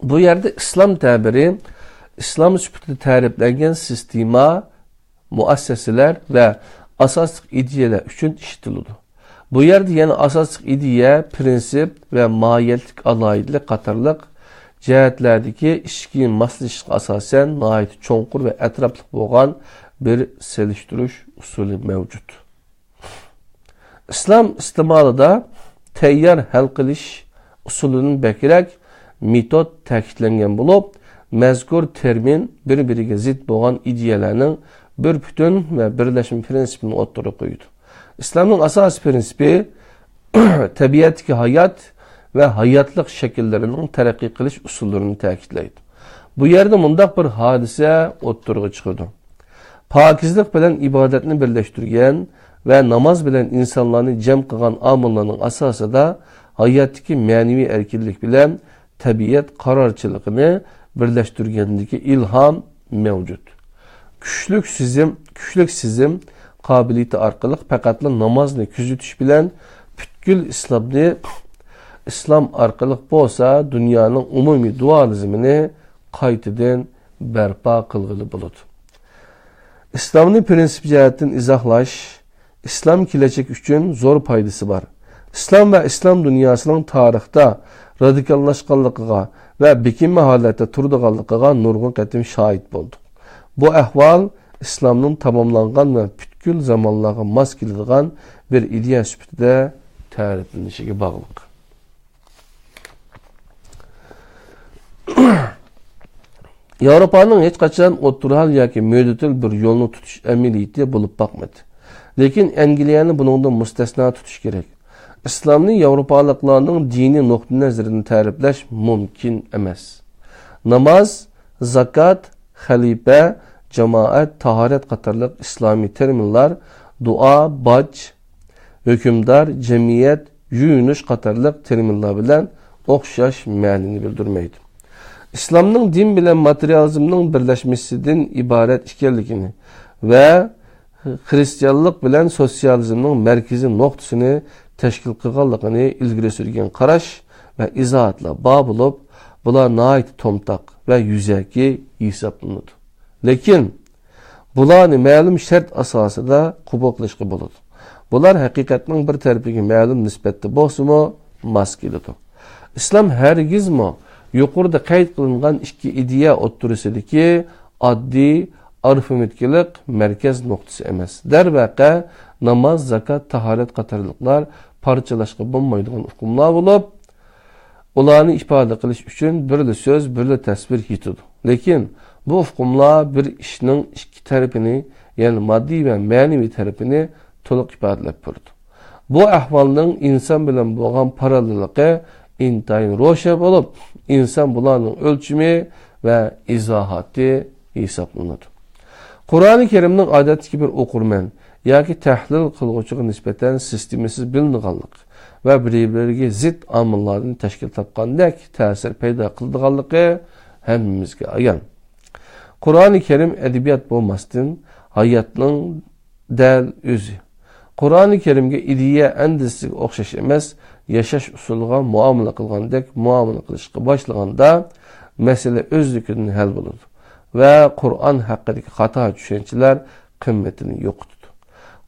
بۇ يەردە ئىسلام تەبىرى ئىسلام سۈپىتىدە تەرىپلەنگەن سىستېما، مۇئەسسەسىلەر ۋە ئاساسلىق ئىدىيەلەر ئۈچۈن ئىشلىتىلىدۇ. بۇ يەردە يەنە ئاساسلىق ئىدىيە، پىرىنسىپ ۋە ماھىيەتلىك ئالاھىدىلىك قاتارلىق جەھەتلەردىكى ئىچكى ماسلىشىشقا ئاساسەن ناھايىتى چوڭقۇر ۋە ئەتراپلىق بولغان بىر سېلىشتۇرۇش ئۇسۇلى مەۋجۇت. ئىسلام ئىستېمالىدا تەييار ھەل قىلىش ئۇسۇلىدىن بەكرەك مېتود تەكىتلەنگەن بولۇپ، مەزكۇر تېرمىن بىر-بىرىگە زىت بولغان ئىدىيەلەرنىڭ بىر پۈتۈن ۋە بىرلەشمە پىرىنسىپىنى ئوتتۇرىغا قويىدۇ. ئىسلامنىڭ ئاساسىي پىرىنسىپى تەبىئەتتىكى ھايات ۋە ھاياتلىق شەكىللىرىنىڭ تەرەققىي قىلىش ئۇسۇللىرىنى تەكىتلەيدۇ. بۇ يەردە مۇنداق بىر ھادىسە ئوتتۇرىغا چىقىدۇ. پاكىزلىق بىلەن ئىبادەتنى بىرلەشتۈرگەن ۋە ناماز بىلەن ئىنسانلارنى جەم قىلغان ئامىللارنىڭ ئاساسىدا ھاياتتىكى مەنىۋى ئەركىنلىك بىلەن تەبىئەت قارارچىلىقىنى بىرلەشتۈرگەندىكى ئىلھام مەۋجۇت. كۈچلۈك سېزىم، كۈچلۈك سېزىم قابىلىيىتى ئارقىلىق پەقەتلا نامازنى كۆزىتىش بىلەن پۈتكۈل ئىسلامنى، ئىسلام ئارقىلىق بولسا دۇنيانىڭ ئومۇمىي دۇئالىزمىنى قايتىدىن بەرپا قىلغىلى بولىدۇ. ئىسلامنى پىرىنسىپ جەھەتتىن ئىزاھلاش، ئىسلام كېلەچەك ئۈچۈن زور پايدىسى بار. ئىسلام ۋە ئىسلام دۇنياسىنىڭ تارىختا رادىكاللاشقانلىقىغا ۋە بېكىنمە ھالەتتە تۇرىدىغانلىقىغا نۇرغۇن قېتىم شاھىت بولدۇق. بۇ ئەھۋال ئىسلامنىڭ تاماملانغان ۋە پۈتكۈل زامانلارغا ماس كېلىدىغان بىر ئىدىيە سۈپىتىدە تەرىپلىنىشىگە باغلىق. ياۋروپانىڭ ھېچقاچان ئوتتۇرا ھال ياكى مۆتىدىل بىر يولنى تۇتۇش ئەمەلىيىتى بولۇپ باقمىدى. لېكىن ئەنگلىيەنى بۇنىڭدىن مۇستەسنا تۇتۇش كېرەك. ئىسلامنى ياۋروپالىقلارنىڭ دىنىي نۇقتىئىنەزىرىدىن تەرىپلەش مۇمكىن ئەمەس. ناماز، زاكات، خەلىپە، جامائەت، تاھارەت قاتارلىق ئىسلامىي تېرمىنلار دۇئا، باج، ھۆكۈمدار، جەمئىيەت، يۇيۇنۇش قاتارلىق تېرمىنلار بىلەن ئوخشاش مەنىنى بىلدۈرمەيدۇ. ئىسلامنىڭ دىن بىلەن ماتېرىيالىزمنىڭ بىرلەشمىسىدىن ئىبارەت ئىكەنلىكىنى ۋە خىرىستىيانلىق بىلەن سوتسىيالىزمنىڭ مەركىزىي نۇقتىسىنى تەشكىل قىلغانلىقىنى ئىلگىرى سۈرگەن قاراش ۋە ئىزاھاتلار بار بولۇپ، بۇلار ناھايىتى تومتاق ۋە يۈزەكى ھېسابلىنىدۇ. لېكىن بۇلارنى مەلۇم شەرت ئاساسىدا قوبۇل قىلىشقا بولىدۇ. بۇلار ھەقىقەتنىڭ بىر تەرىپىگە مەلۇم نىسبەتتە بولسىمۇ ماس كېلىدۇ. ئىسلام ھەرگىزمۇ يۇقىرىدا قەيت قىلىنغان ئىككى ئىدىيە ئوتتۇرىسىدىكى ئاددىي ئارىفمېتىكىلىق مەركەز نۇقتىسى ئەمەس. دەرۋەقە، ناماز، زاكات، تاھارەت قاتارلىقلار پارچىلاشقا بولمايدىغان ئۇقۇملار بولۇپ، ئۇلارنى ئىپادە قىلىش ئۈچۈن بىرلا سۆز، بىرلا تەسۋىر يېتىدۇ. لېكىن بۇ ئۇقۇملار بىر ئىشنىڭ ئىككى تەرىپىنى، يەنى ماددىي ۋە مەنىۋى تەرىپىنى تولۇق ئىپادىلەپ بېرىدۇ. بۇ ئەھۋالنىڭ ئىنسان بىلەن بولغان پاراللېللىقى ئىنتايىن روشەن بولۇپ، ئىنسان بۇلارنىڭ ئۆلچىمى ۋە ئىزاھاتى ھېسابلىنىدۇ. قۇرئانى كەرىمنىڭ ئادەتتىكى بىر ئوقۇرمەن ياكى تەھلىل قىلغۇچىغا نىسبەتەن سىستېمىسىز بىلىنىدىغانلىق ۋە بىر-بىرىگە زىت ئامىللاردىن تەشكىل تاپقاندەك تەسىر پەيدا قىلىدىغانلىقى ھەممىمىزگە ئايان. قۇرئانى كەرىم ئەدەبىيات بولماستىن، ھاياتنىڭ دەل ئۆزى. قۇرئانى كەرىمگە ئىدىيە ئەندىزىسىگە ئوخشاش ئەمەس، ياشاش ئۇسۇلىغا، مۇئامىلە قىلغاندەك مۇئامىلە قىلىشقا باشلىغاندا، مەسىلە ئۆزلۈكىدىن ھەل بولىدۇ ۋە قۇرئان ھەققىدىكى خاتا چۈشەنچىلەر قىممىتىنى يوقىتىدۇ.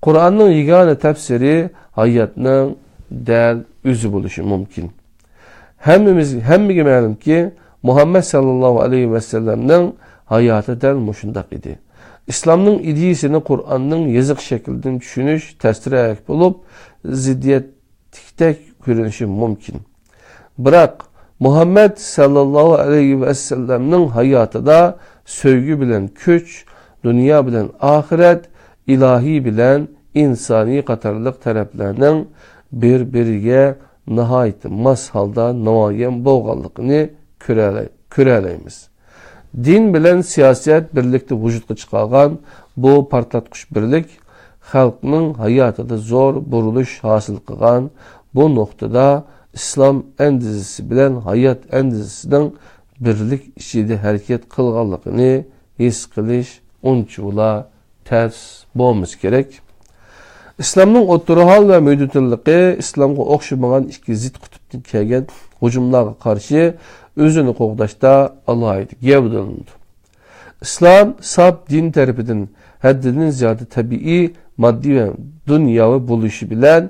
قۇرئاننىڭ يېگانە تەپسىرى ھاياتنىڭ دەل ئۆزى بولۇشى مۇمكىن. ھەممىمىز، ھەممىگە مەلۇمكى، مۇھەممەد ساللاللاھۇ ئەلەيھى ۋەسەللەمنىڭ ھاياتى دەل مۇشۇنداق ئىدى. ئىسلامنىڭ ئىدىيىسىنى قۇرئاننىڭ يېزىق شەكلىدىن چۈشىنىش تەستىرەك بولۇپ، زىددىيەتلىكتەك كۆرۈنۈشى مۇمكىن. بىراق، مۇھەممەد ساللاللاھۇ ئەلەيھى ۋەسەللەمنىڭ ھاياتىدا سۆيگۈ بىلەن كۈچ، دۇنيا بىلەن ئاخىرەت، ئىلاھىي بىلەن ئىنسانىي قاتارلىق تەرەپلەرنىڭ بىر-بىرىگە ناھايىتى ماس ھالدا نامايان بولغانلىقىنى كۆرەلەي-، كۆرەلەيمىز. دىن بىلەن سىياسەت بىرلىكتە ۋۇجۇدقا چىقارغان بۇ پارتلاتقۇچ بىرلىك خەلقنىڭ ھاياتىدا زور بۇرۇلۇش ھاسىل قىلغان بۇ نۇقتىدا ئىسلام ئەندىزىسى بىلەن ھايات ئەندىزىسىنىڭ بىرلىك ئىچىدە ھەرىكەت قىلغانلىقىنى ھېس قىلىش ئۇنچىۋالا تەس بولمىسا كېرەك. ئىسلامنىڭ ئوتتۇرا ھال ۋە مۆتىدىللىقى ئىسلامغا ئوخشىمىغان ئىككى زىت قۇتۇپتىن كەلگەن ھۇجۇملارغا قارشى ئۆزىنى قوغداشتا ئالاھىدە گەۋدىلىنىدۇ. ئىسلام ساپ دىن تەرىپىدىن ھەددىدىن زىيادە تەبىئىي، ماددىي ۋە دۇنياۋى بولۇشى بىلەن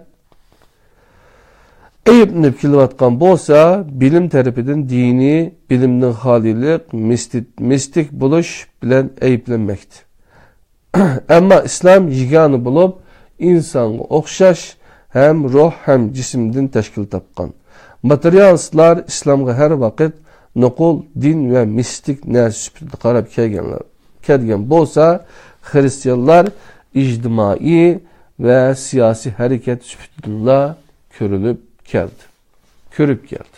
ئەيىبلىنىپ كېلىۋاتقان بولسا، بىلىم تەرىپىدىن دىنىي بىلىمدىن خالىيلىق، مىستىك، مىستىك بولۇش بىلەن ئەيىبلەنمەكتە. ئەمما ئىسلام يېگانە بولۇپ، ئىنسانغا ئوخشاش ھەم روھ، ھەم جىسىمدىن تەشكىل تاپقان. ماتېرىيالىستلار ئىسلامغا ھەر ۋاقىت نوقۇل دىن ۋە مىستىك نەرسە سۈپىتىدە قاراپ كەلگەنلەر، كەلگەن بولسا، خىرىستىيانلار ئىجتىمائىي ۋە سىياسىي ھەرىكەت سۈپىتىدىنلا كۆرۈلۈپ كەلدى. كۆرۈپ كەلدى.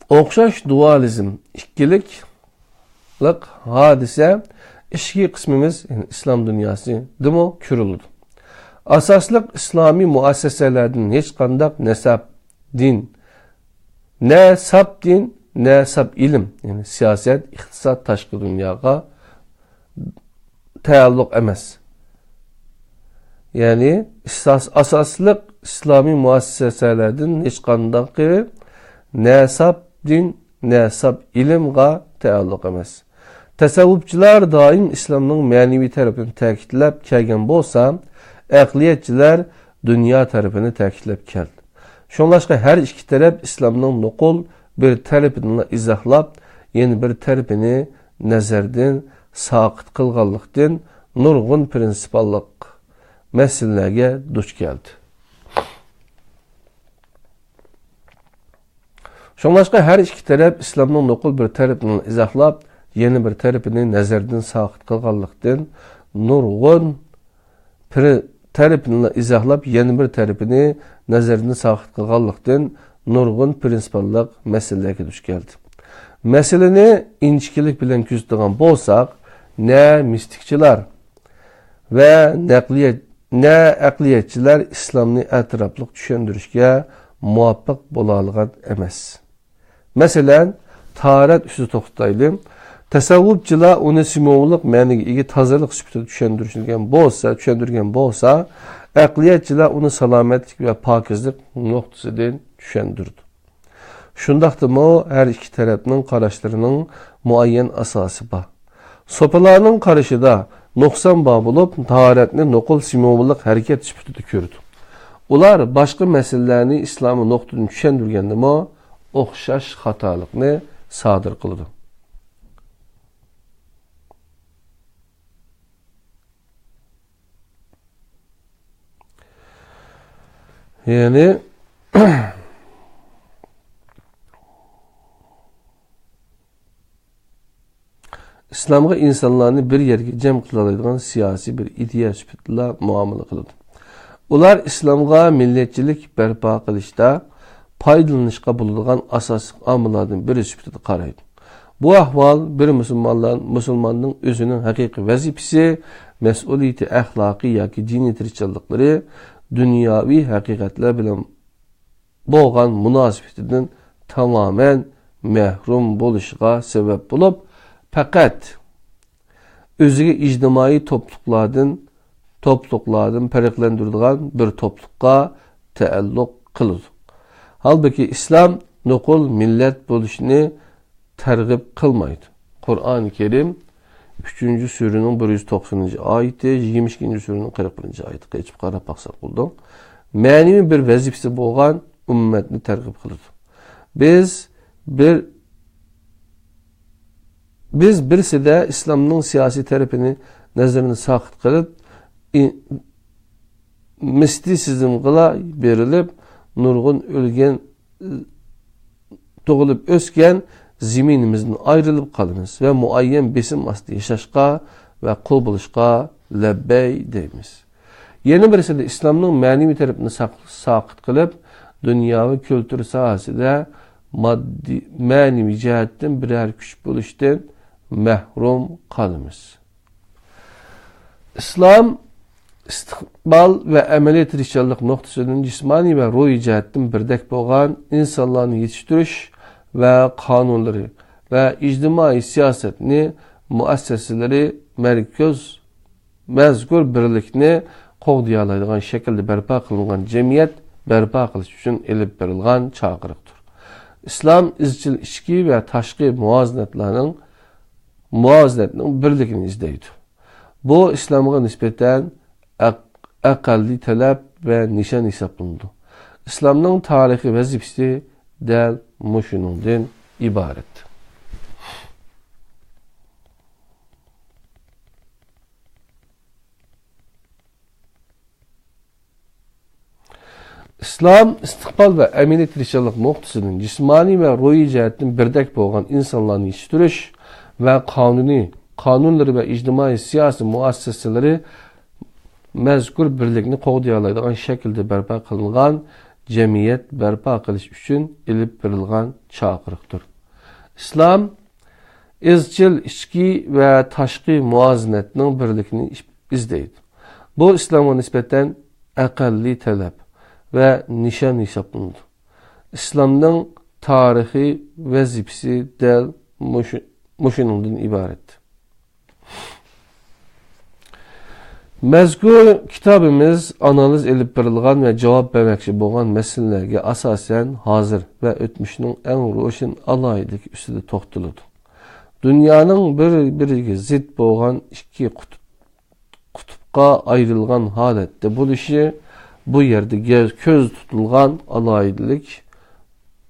ئوخشاش دۇئالىزم، ئىككىلىكلىق ھادىسە ئىچكى قىسمىمىز، يەنى ئىسلام دۇنياسىدىمۇ كۆرۈلىدۇ. ئاساسلىق ئىسلامىي مۇئەسسەسەلەردىن ھېچقانداق نەسەب دىن، نە ساپ دىن، نە ساپ ئىلىم، يەنى سىياسەت، ئىقتىساد، تاشقى دۇنياغا تەئەللۇق ئەمەس. يەنى ئاساس-، ئاساسلىق ئىسلامىي مۇئەسسەسەلەردىن ھېچقاندىقى نە ساپ دىن، نە ساپ ئىلىمغا تەئەللۇق ئەمەس. تەسەۋۋۇپچىلار دائىم ئىسلامنىڭ مەنىۋى تەرىپىنى تەكىتلەپ كەلگەن بولسا، ئەقلىيەتچىلەر دۇنيا تەرىپىنى تەكىتلەپ كەلدى. شۇڭلاشقا ھەر ئىككى تەرەپ ئىسلامنىڭ نوقۇل بىر تەرىپىنىلا ئىزاھلاپ، يەنە بىر تەرىپىنى نەزەردىن ساقىت قىلغانلىقتىن، نۇرغۇن پرىنسىپاللىق مەسىلىلەرگە دۇچ كەلدى. شۇڭلاشقا ھەر ئىككى تەرەپ ئىسلامنىڭ نوقۇل بىر تەرىپىنى ئىزاھلاپ، يەنە بىر تەرىپىنى نەزەردىن ساقىت قىلغانلىقتىن، نۇرغۇن پىر-، تەرىپىنى ئىزاھلاپ، يەنە بىر تەرىپىنى نەزەردىن ساقىت قىلغانلىقتىن، نۇرغۇن پرىنسىپاللىق مەسىلىلەرگە دۇچ كەلدى. مەسىلىنى ئىنچىكىلىك بىلەن كۆزىتىدىغان بولساق، نە مىستىكچىلار ۋە نەقلىيەت-، نە ئەقلىيەتچىلەر ئىسلامنى ئەتراپلىق چۈشەندۈرۈشكە مۇۋاپىق بولالىغان ئەمەس. مەسىلەن، تاھارەت ئۈستىدە توختايلى. تەسەۋۋۇپچىلار ئۇنى سىمۋوللۇق مەنىگە ئىگە تازىلىق سۈپىتىدە چۈشەندۈرۈشكەن بولسا، چۈشەندۈرگەن بولسا، ئەقلىيەتچىلەر ئۇنى سالامەتلىك ۋە پاكىزلىق نۇقتىسىدىن چۈشەندۈرىدۇ. شۇنداقتىمۇ ھەر ئىككى تەرەپنىڭ قاراشلىرىنىڭ مۇئەييەن ئاساسى بار. سوپىلارنىڭ قارىشىدا نۇقسان بار بولۇپ، تاھارەتنى نوقۇل سىمۋوللۇق ھەرىكەت سۈپىتىدە كۆرىدۇ. ئۇلار باشقا مەسىلىلەرنى ئىسلامىي نۇقتىدىن چۈشەندۈرگەندىمۇ ئوخشاش خاتالىقنى سادىر قىلىدۇ. يەنى، ئىسلامغا ئىنسانلارنى بىر يەرگە جەم قىلالايدىغان سىياسىي بىر ئىدىيە سۈپىتىدىلا مۇئامىلە قىلىدۇ. ئۇلار ئىسلامغا مىللەتچىلىك بەرپا قىلىشتا پايدىلىنىشقا بولىدىغان ئاساسلىق ئامىللاردىن بىرى سۈپىتىدە قارايدۇ. بۇ ئەھۋال بىر مۇسۇلمانلار-، مۇسۇلماننىڭ ئۆزىنىڭ ھەقىقىي ۋەزىپىسى، مەسئۇلىيىتى، ئەخلاقى ياكى دىنىي تىرىشچانلىقلىرى، دۇنياۋى ھەقىقەتلەر بىلەن بولغان مۇناسىۋىتىدىن تامامەن مەھرۇم بولۇشىغا سەۋەب بولۇپ، پەقەت ئۆزىگە ئىجتىمائىي توپلۇقلاردىن، توپلۇقلاردىن پەرقلەندۈرىدىغان بىر توپلۇققا تەئەللۇق قىلىدۇ. ھالبۇكى، ئىسلام نوقۇل مىللەت بولۇشنى تەرغىب قىلمايدۇ. قۇرئانى كەرىم ئۈچىنچى سۈرىنىڭ بىر يۈز توقسىنىنچى ئايىتى، يىگىرمە ئىككىنچى سۈرىنىڭ قىرىق بىرىنچى ئايىتىگە ئېچىپ قاراپ باقساق بولىدۇ. مەنىۋى بىر ۋەزىپىسى بولغان ئۈممەتنى تەرغىب قىلىدۇ. بىز بىر، بىز بىرسىدە ئىسلامنىڭ سىياسىي تەرىپىنى نەزەردىن ساقىت قىلىپ، ئى-، مىستىسىزمغىلا بېرىلىپ، نۇرغۇن ئۆلگەن، تۇغۇلۇپ ئۆسكەن زېمىنىمىزدىن ئايرىلىپ قالىمىز ۋە مۇئەييەن بېسىم ئاستىدا ياشاشقا ۋە قۇل بولۇشقا لەببەي دەيمىز. يەنە بىرسىدە ئىسلامنىڭ مەنىۋى تەرىپىنى ساق-، ساقىت قىلىپ، دۇنيا ۋە كۈلتۈر ساھەسىدە ماددىي، مەنىۋى جەھەتتىن بىرەر كۈچ بولۇشتىن مەھرۇم قالىمىز. ئىسلام ئىستىقبال ۋە ئەمەلىي تىرىشچانلىق نۇقتىسىدىن جىسمانىي ۋە روھىي جەھەتتىن بىردەك بولغان ئىنسانلارنى يېتىشتۈرۈش ۋە قانۇنلىرى ۋە ئىجتىمائىي سىياسەتنى مۇئەسسەسىلىرى مەركەز مەزكۇر بىرلىكنى قوغدىيالايدىغان شەكىلدە بەرپا قىلىنغان جەمئىيەت بەرپا قىلىش ئۈچۈن ئېلىپ بېرىلغان چاقىرىقتۇر. ئىسلام ئىزچىل ئىچكى ۋە تاشقى مۇۋازىنەتلەرنىڭ، مۇۋازىنەتنىڭ بىرلىكىنى ئىزدەيدۇ. بۇ ئىسلامغا نىسبەتەن ئەق-، ئەقەللىي تەلەپ ۋە نىشان ھېسابلىنىدۇ. ئىسلامنىڭ تارىخىي ۋەزىپىسى دەل مۇشۇنىڭدىن ئىبارەت. ئىسلام ئىستىقبال ۋە ئەمەلىي تىرىشچانلىق نۇقتىسىدىن جىسمانىي ۋە روھىي جەھەتتىن بىردەك بولغان ئىنسانلارنى يېتىشتۈرۈش ۋە قانۇنىي، قانۇنلىرى ۋە ئىجتىمائىي سىياسىي مۇئەسسەسىلىرى مەزكۇر بىرلىكنى قوغدىيالايدىغان شەكىلدە بەرپا قىلىنغان جەمئىيەت بەرپا قىلىش ئۈچۈن ئېلىپ بېرىلغان چاقىرىقتۇر. ئىسلام ئىزچىل ئىچكى ۋە تاشقى مۇۋازىنەتنىڭ بىرلىكىنى ئىزدەيدۇ. بۇ ئىسلامغا نىسبەتەن ئەقەللىي تەلەپ ۋە نىشان ھېسابلىنىدۇ. ئىسلامنىڭ تارىخىي ۋەزىپىسى دەل مۇشۇ، مۇشۇنىڭدىن ئىبارەت. مەزكۇر كىتابىمىز ئانالىز ئېلىپ بېرىلغان ۋە جاۋاب بەرمەكچى بولغان مەسىلىلەرگە ئاساسەن ھازىر ۋە ئۆتمۈشنىڭ ئەڭ روشەن ئالاھىدىلىكى ئۈستىدە توختىلىدۇ. دۇنيانىڭ بىر-بىرىگە زىت بولغان ئىككى قۇتۇپ، قۇتۇپقا ئايرىلغان ھالەتتە بولۇشى بۇ يەردە گە-، كۆز تۇتۇلغان ئالاھىدىلىك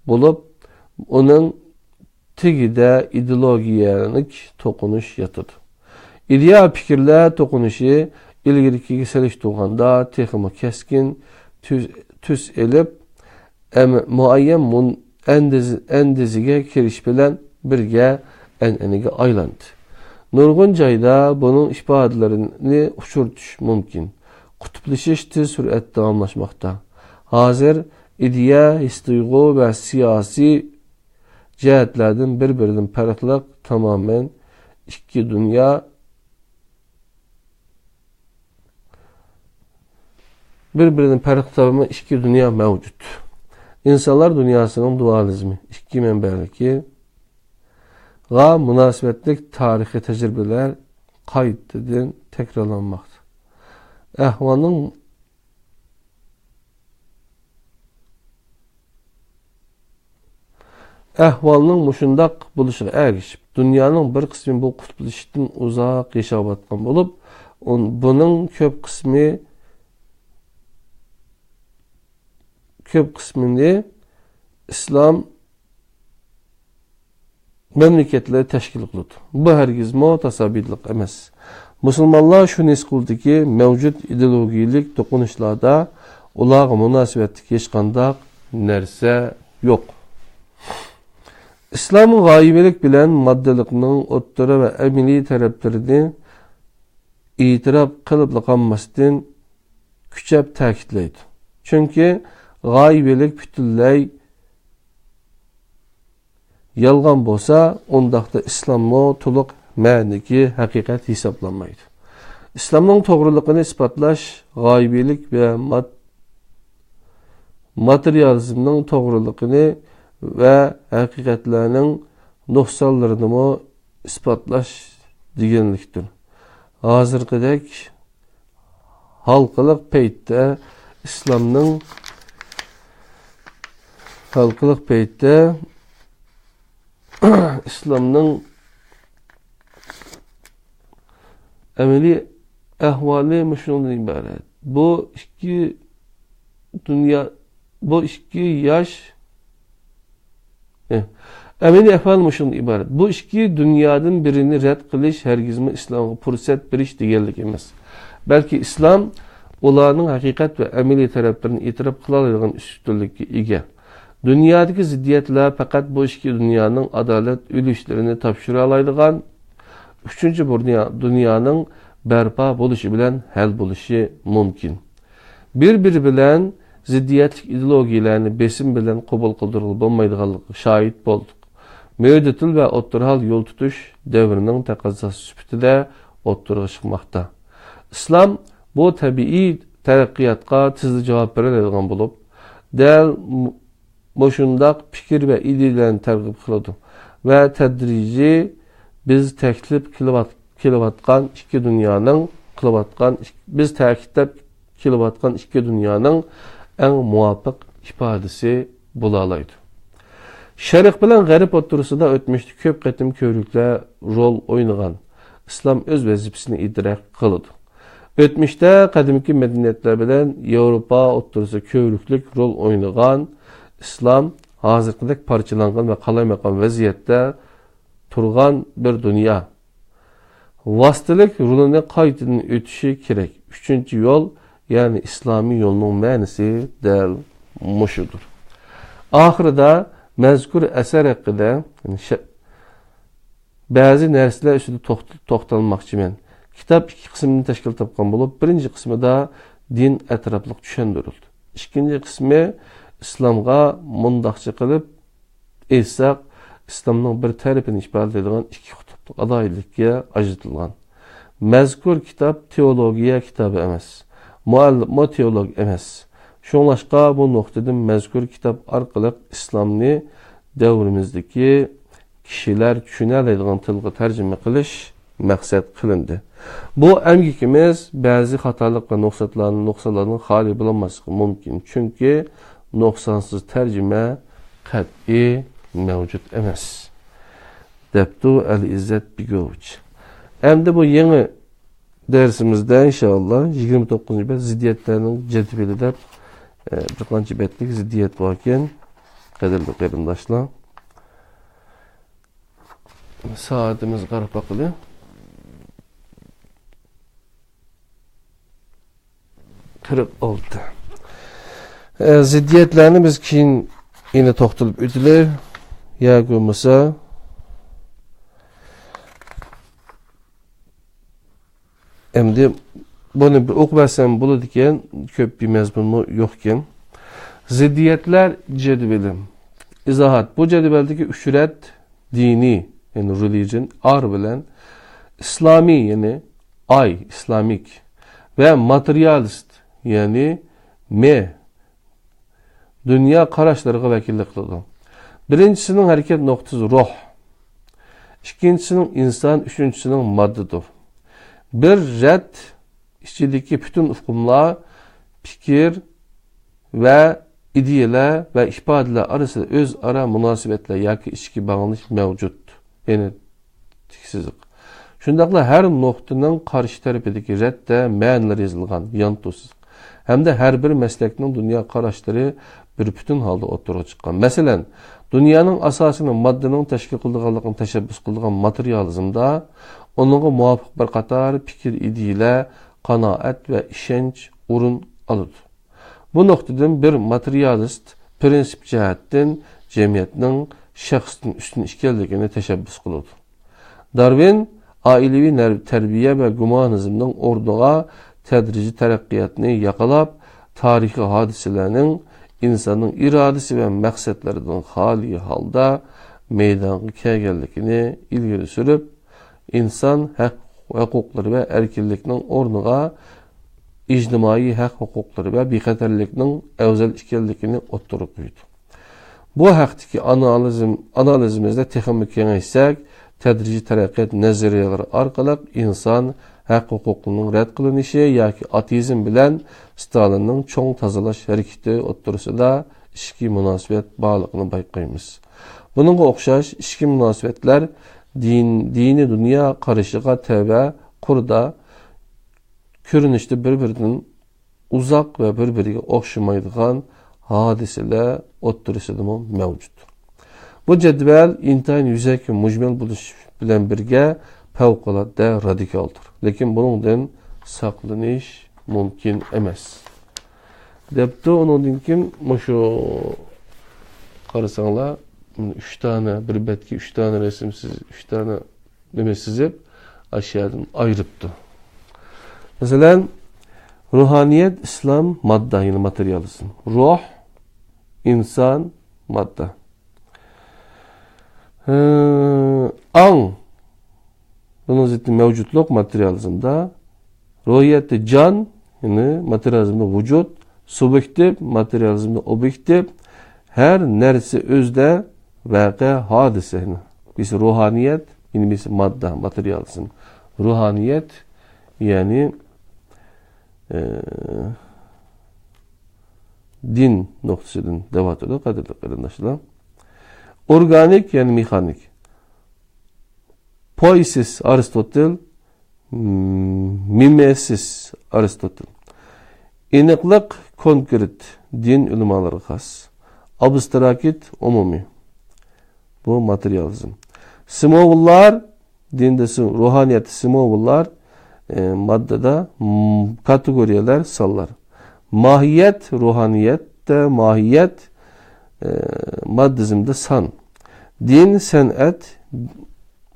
بولۇپ، ئۇنىڭ تېگىدە ئىدېئولوگىيەلىك توقۇنۇش ياتىدۇ. ئىدىيە پىكىرلەر توقۇنۇشى ئىلگىرىكىگە سېلىشتۇرغاندا تېخىمۇ كەسكىن تۈس، تۈس ئېلىپ، ئەم-، مۇئەييەن مۇن-، ئەندىز-، ئەندىزىگە كىرىش بىلەن بىرگە ئەنئەنىگە ئايلاندى. نۇرغۇن جايدا بۇنىڭ ئىپادىلىرىنى ئۇچرىتىش مۇمكىن. قۇتۇپلىشىش تېز سۈرئەتتە داۋاملاشماقتا. ھازىر ئىدىيە، ھېس-تۇيغۇ ۋە سىياسىي جەھەتلەردىن بىر-بىرىدىن پەرقلىق، تامامەن ئىككى دۇنيا، بىر-بىرىدىن پەرقلىق، تامامەن ئىككى دۇنيا مەۋجۇت. ئىنسانلار دۇنياسىنىڭ دۇئالىزمى، ئىككى مەنبەلىكىگە مۇناسىۋەتلىك تارىخىي تەجرىبىلەر قايتىدىن تەكرارلانماقتا. ئەھۋالنىڭ ئەھۋالنىڭ مۇشۇنداق بولۇشىغا ئەگىشىپ، دۇنيانىڭ بىر قىسمى بۇ قۇتۇپلىشىشتىن ئۇزاق ياشاۋاتقان بولۇپ، ئۇن-، بۇنىڭ كۆپ قىسمى، كۆپ قىسمىنى ئىسلام مەملىكەتلىرى تەشكىل قىلىدۇ. بۇ ھەرگىزمۇ تاسابىئىلىق ئەمەس. مۇسۇلمانلار شۇنى ھېس قىلىدۇكى، مەۋجۇت ئىدېئولوگىيەلىك توقۇنۇشلاردا ئۇلارغا مۇناسىۋەتلىك ھېچقانداق نەرسە يوق. ئىسلام غايىۋىلىك بىلەن ماددىيلىقنىڭ ئوتتۇرا ۋە ئەمەلىي تەرەپلىرىنى ئېتىراپ قىلىپلا قالماستىن، كۈچەپ تەكىتلەيدۇ. چۈنكى غايىۋىلىك پۈتۈنلەي يالغان بولسا، ئۇنداقتا ئىسلاممۇ تولۇق مەنىدىكى ھەقىقەت ھېسابلانمايدۇ. ئىسلامنىڭ توغرىلىقىنى ئىسپاتلاش غايىۋىلىك ۋە مات-، ماتېرىيالىزمنىڭ توغرىلىقىنى ۋە ھەقىقەتلەرنىڭ نۇقسانلىرىنىمۇ ئىسپاتلاش دېگەنلىكتۇر. ھازىرقىدەك ھالقىلىق پەيتتە ئىسلامنىڭ، ھالقىلىق پەيتتە ئىسلامنىڭ ئەمەلىي ئەھۋالى مۇشۇنىڭدىن ئىبارەت. بۇ ئىككى دۇنيا، بۇ ئىككى ياش ئەمەلىي ئەھۋال مۇشۇندىن ئىبارەت. بۇ ئىككى دۇنيادىن بىرىنى رەت قىلىش ھەرگىزمۇ ئىسلامغا پۇرسەت بېرىش دېگەنلىك ئەمەس. بەلكى ئىسلام ئۇلارنىڭ ھەقىقەت ۋە ئەمەلىي تەرەپلىرىنى ئېتىراپ قىلالايدىغان ئۈستۈنلۈككە ئىگە. دۇنيادىكى زىددىيەتلەر پەقەت بۇ ئىككى دۇنيانىڭ ئادالەت ئۈلۈشلىرىنى تاپشۇرالايدىغان ئۈچىنچى بىر دۇنيا، دۇنيانىڭ بەرپا بولۇشى بىلەن ھەل بولۇشى مۇمكىن. بىر-بىرى بىلەن زىددىيەتلىك ئىدېئولوگىيەلەرنى بېسىم بىلەن قوبۇل قىلدۇرغىلى بولمايدىغانلىقىغا شاھىت بولدۇق. مۆتىدىل ۋە ئوتتۇرا ھال يول تۇتۇش دەۋرىنىڭ تەقەززاسى سۈپىتىدە ئوتتۇرىغا چىقماقتا. ئىسلام بۇ تەبىئىي تەرەققىياتقا تېزلا جاۋاب بېرەلەيدىغان بولۇپ، دەل مۇ-، مۇشۇنداق پىكىر ۋە ئىدىيەلەرنى تەرغىب قىلىدۇ ۋە تەدرىجىي بىز تەكلىپ قىلىۋات-، كېلىۋاتقان ئىككى دۇنيانىڭ قىلىۋاتقان ئىك-، بىز تەكىتلەپ كېلىۋاتقان ئىككى دۇنيانىڭ ئەڭ مۇۋاپىق ئىپادىسى بولالايدۇ. شەرق بىلەن غەرب ئوتتۇرىسىدا ئۆتمۈشتە كۆپ قېتىم كۆۋرۈكلەر رول ئوينىغان. ئىسلام ئۆز ۋەزىپىسىنى ئىدراك قىلىدۇ. ئۆتمۈشتە قەدىمكى مەدەنىيەتلەر بىلەن ياۋروپا ئوتتۇرىسىدا كۆۋرۈكلۈك رول ئوينىغان ئىسلام ھازىرقىدەك پارچىلانغان ۋە قالايمىقان ۋەزىيەتتە تۇرغان بىر دۇنيا. ۋاسىتىلىك رولىنى قايتىدىن ئۆتىشى كېرەك. ئۈچىنچى يول، يەنى ئىسلامىي يولنىڭ مەنىسى دەل مۇشۇدۇر. ئاخىرىدا مەزكۇر ئەسەر ھەققىدە، يەنى شە-، بەزى نەرسىلەر ئۈستىدە توخت-، توختالماقچىمەن. كىتاب ئىككى قىسىمدىن تەشكىل تاپقان بولۇپ، بىرىنچى قىسمىدا دىن ئەتراپلىق چۈشەندۈرۈلدى. ئىككىنچى قىسمى ئىسلامغا مۇنداقچە قىلىپ ئېيتساق، ئىسلامنىڭ بىر تەرىپىنى ئىپادىلەيدىغان ئىككى قۇتۇپلۇق ئالاھىدىلىككە ئاجرىتىلغان. مەزكۇر كىتاب تېئولوگىيە كىتابى ئەمەس. مۇئەللىپمۇ تېئولوگ ئەمەس. شۇڭلاشقا بۇ نۇقتىدىن مەزكۇر كىتاب ئارقىلىق ئىسلامنى دەۋرىمىزدىكى كىشىلەر چۈشىنەلەيدىغان تىلغا تەرجىمە قىلىش مەقسەت قىلىندى. بۇ ئەمگىكىمىز بەزى خاتالىق ۋە نۇقسانلارنى، نۇقسانلاردىن خالىي بولالماسلىقى مۇمكىن، چۈنكى نۇقسانسىز تەرجىمە قەتئىي مەۋجۇت ئەمەس، دەپتۇ ئەلئىززەت بېگوۋىچ. ئەمدى بۇ يېڭى دەرسىمىزدە ئىنشائاللا يىگىرمە توققۇزىنچى بەت زىددىيەتلەرنىڭ جەدۋىلى دەپ، ئە، بىر قانچە بەتلىك زىددىيەت باركەن، قەدىرلىك قېرىنداشلار. سائىتىمىزگە قاراپ باقىلى. قىرىق ئالتە. ئە، زىددىيەتلەرنى بىز كېيىن يەنە توختىلىپ ئۆتىلى. ياكى بولمىسا، ئەمدى بۇنى بىر ئوقۇپ بەرسەم بولىدىكەن، كۆپ بىر مەزمۇنمۇ يوقكەن. زىددىيەتلەر جەدۋىلى. ئىزاھات. بۇ جەدۋەلدىكى ئۈچ رەت دىنىي، يەنى رېلىجىن، ئار بىلەن ئىسلامىي، يەنى ئاي، ئىسلامىك، ۋە ماتېرىيالىست، يەنى مې، دۇنيا قاراشلىرىغا ۋەكىللىك قىلىدۇ. بىرىنچىسىنىڭ ھەرىكەت نۇقتىسى روھ، ئىككىنچىسىنىڭ ئىنسان، ئۈچىنچىسىنىڭ ماددىدۇر. بىر رەت ئىچىدىكى پۈتۈن ئۇقۇملار، پىكىر ۋە ئىدىيەلەر ۋە ئىپادىلەر ئارىسىدا ئۆزئارا مۇناسىۋەتلەر ياكى ئىچكى باغلىنىش مەۋجۇت. يەنى تىك سىزىق. شۇنداقلا ھەر نۇقتىنىڭ قارشى تەرىپىدىكى رەتتە مەنىلەر يېزىلغان يانتۇ سىزىق. ھەمدە ھەر بىر مەسلەكنىڭ دۇنيا قاراشلىرى بىر پۈتۈن ھالدا ئوتتۇرىغا چىققان. مەسىلەن، دۇنيانىڭ ئاساسىنى ماددىنىڭ تەشكىل قىلىدىغانلىقىنى تەشەببۇس قىلىدىغان ماتېرىيالىزمدا ئۇنىڭغا مۇۋاپىق بىر قاتار پىكىر، ئىدىيەلەر، قانائەت ۋە ئىشەنچ ئورۇن ئالىدۇ. بۇ نۇقتىدىن بىر ماتېرىيالىست پىرىنسىپ جەھەتتىن جەمئىيەتنىڭ شەخستىن ئۈستۈن ئىكەنلىكىنى تەشەببۇس قىلىدۇ. دارۋىن ئائىلىۋى نەر-، تەربىيە ۋە گۇمانىزمنىڭ ئورنىغا تەدرىجىي تەرەققىياتنى ياقىلاپ، تارىخىي ھادىسىلەرنىڭ ئىنساننىڭ ئىرادىسى ۋە مەقسەتلىرىدىن خالىي ھالدا مەيدانغا كەلگەنلىكىنى ئىلگىرى سۈرۈپ، ئىنسان ھەق ھوقۇقلىرى ۋە ئەركىنلىكنىڭ ئورنىغا ئىجتىمائىي ھەق ھوقۇقلىرى ۋە بىخەتەرلىكنىڭ ئەۋزەل ئىكەنلىكىنى ئوتتۇرىغا قويىدۇ. بۇ ھەقتىكى ئانالىزم-، ئانالىزىمىزنى تېخىمۇ كېڭەيتسەك، تەدرىجىي تەرەققىيات نەزەرىيەلىرى ئارقىلىق ئىنسان ھەق ھوقۇقىنىڭ رەت قىلىنىشى ياكى ئاتېئىزم بىلەن ستالىننىڭ چوڭ تازىلاش ھەرىكىتى ئوتتۇرىسىدا ئىچكى مۇناسىۋەت بارلىقىنى بايقايمىز. بۇنىڭغا ئوخشاش ئىچكى مۇناسىۋەتلەر دىن، دىنىي دۇنيا قارىشىغا تەۋە قۇردا كۆرۈنۈشتە بىر-بىرىدىن ئۇزاق ۋە بىر-بىرىگە ئوخشىمايدىغان ھادىسىلەر ئوتتۇرىسىدىمۇ مەۋجۇت. بۇ جەدۋەل ئىنتايىن يۈزەكى مۇجمەل بولۇش بىلەن بىرگە پەۋقۇلئاددە رادىكالدۇر. لېكىن بۇنىڭدىن ساقلىنىش مۇمكىن ئەمەس. دەپتۇ، ئۇنىڭدىن كېيىن مۇشۇ قارىساڭلار، ئۈچ دانە، بىر بەتكە ئۈچ دانە رەسىم سىز-، ئۈچ دانە نېمە سىزىپ، ئاشۇ يەردىن ئايرىپتۇ. مەسىلەن، روھانىيەت، ئىسلام، ماددا، يەنى ماتېرىيالىزم. روھ، ئىنسان، ماددا. ھە، ئاڭ، بۇنىڭ زىتى مەۋجۇتلۇق ماتېرىيالىزمدا. روھىيەتتە جان، يەنى ماتېرىيالىزمدا ۋۇجۇد، سۇبيېكتىپ، ماتېرىيالىزمدا ئوبيېكتىپ، ھەر نەرسە ئۆزىدە ۋەقە، ھادىسە. بىرسى روھانىيەت، يەنە بىرسى ماددا، ماتېرىيالىزم. روھانىيەت، يەنى، ئە، دىن نۇقتىسىدىن دەۋاتىدۇ، قەدىرلىك قېرىنداشلار. ئورگانىك، يەنى مېخانىك. پوئېسىس، ئارستوتېل، مىمېسىس، ئارستوتېل. ئېنىقلىق، كونكرېت، دىن ئۆلىمالىرىغا خاس. ئابستراكت، ئومۇمىي. بۇ ماتېرىيالىزم. سىمۋوللار، دىندا سىم-، روھانىيەتتە سىمۋوللار، ئى، ماددىدا، م-، كاتېگورىيەلەر، سانلار. ماھىيەت، روھانىيەتتە ماھىيەت، ئى، ماددىزمدا سان. دىن، سەنئەت،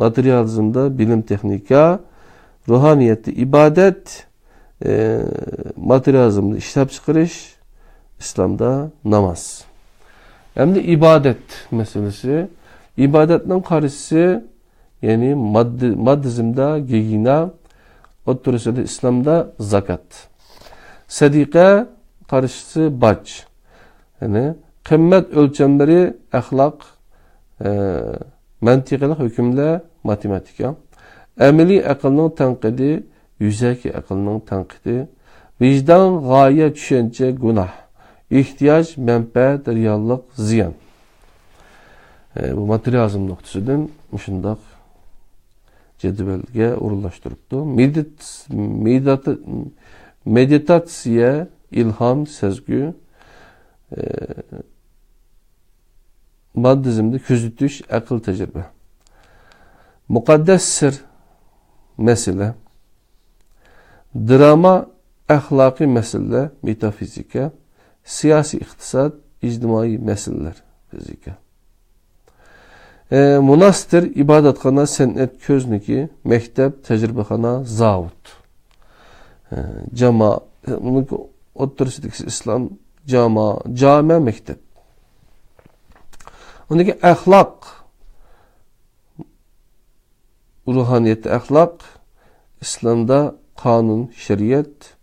ماتېرىيالىزمدا بىلىم، تېخنىكا، روھانىيەتتە ئىبادەت، ئى، ماتېرىيالىزمدا ئىشلەپچىقىرىش، ئىسلامدا ناماز. ئەمدى ئىبادەت مەسىلىسى. ئىبادەتنىڭ قارشىسى، يەنى ماددى-، ماددىزمدا گىگىيېنا، ئوتتۇرىسىدا ئىسلامدا زاكات. سەدىقە، قارشىسى باج. يەنى قىممەت ئۆلچەملىرى، ئەخلاق، ئە، مەنتىقىلىق ھۆكۈملەر، ماتېماتىكا. ئەمەلىي ئەقىلنىڭ تەنقىدى، يۈزەكى ئەقىلنىڭ تەنقىدى. ۋىجدان، غايە، چۈشەنچە، گۇناھ. ئېھتىياج، مەنپەئەت، رېئاللىق، زىيان. ئە، بۇ ماتېرىيالىزم نۇقتىسىدىن مۇشۇنداق جەدۋەلگە ئورۇنلاشتۇرۇپتۇ. مېدىت-، مېدىتا-، مېدىتاتسىيە، ئىلھام، سەزگۈ، ئى، ماددىزمدا كۆزىتىش، ئەقىل، تەجرىبە. مۇقەددەس سىر، مەسىلە. دىراما، ئەخلاقىي مەسىلىلەر، مېتافىزىكا. سىياسىي ئىقتىساد، ئىجتىمائىي مەسىلىلەر، فىزىكا. ئى، موناستىر، ئىبادەتخانا، سەنئەت كۆزنىكى، مەكتەپ، تەجرىبىخانا، زاۋۇت. ئى، جاما-، ئى، ئۇنىڭ ئوتتۇرىسىدىكىسى ئىسلام، جاما-، جامە، مەكتەپ. ئۇنىڭ كېيىن ئەخلاق، روھانىيەتتە ئەخلاق، ئىسلامدا قانۇن، شەرىئەت،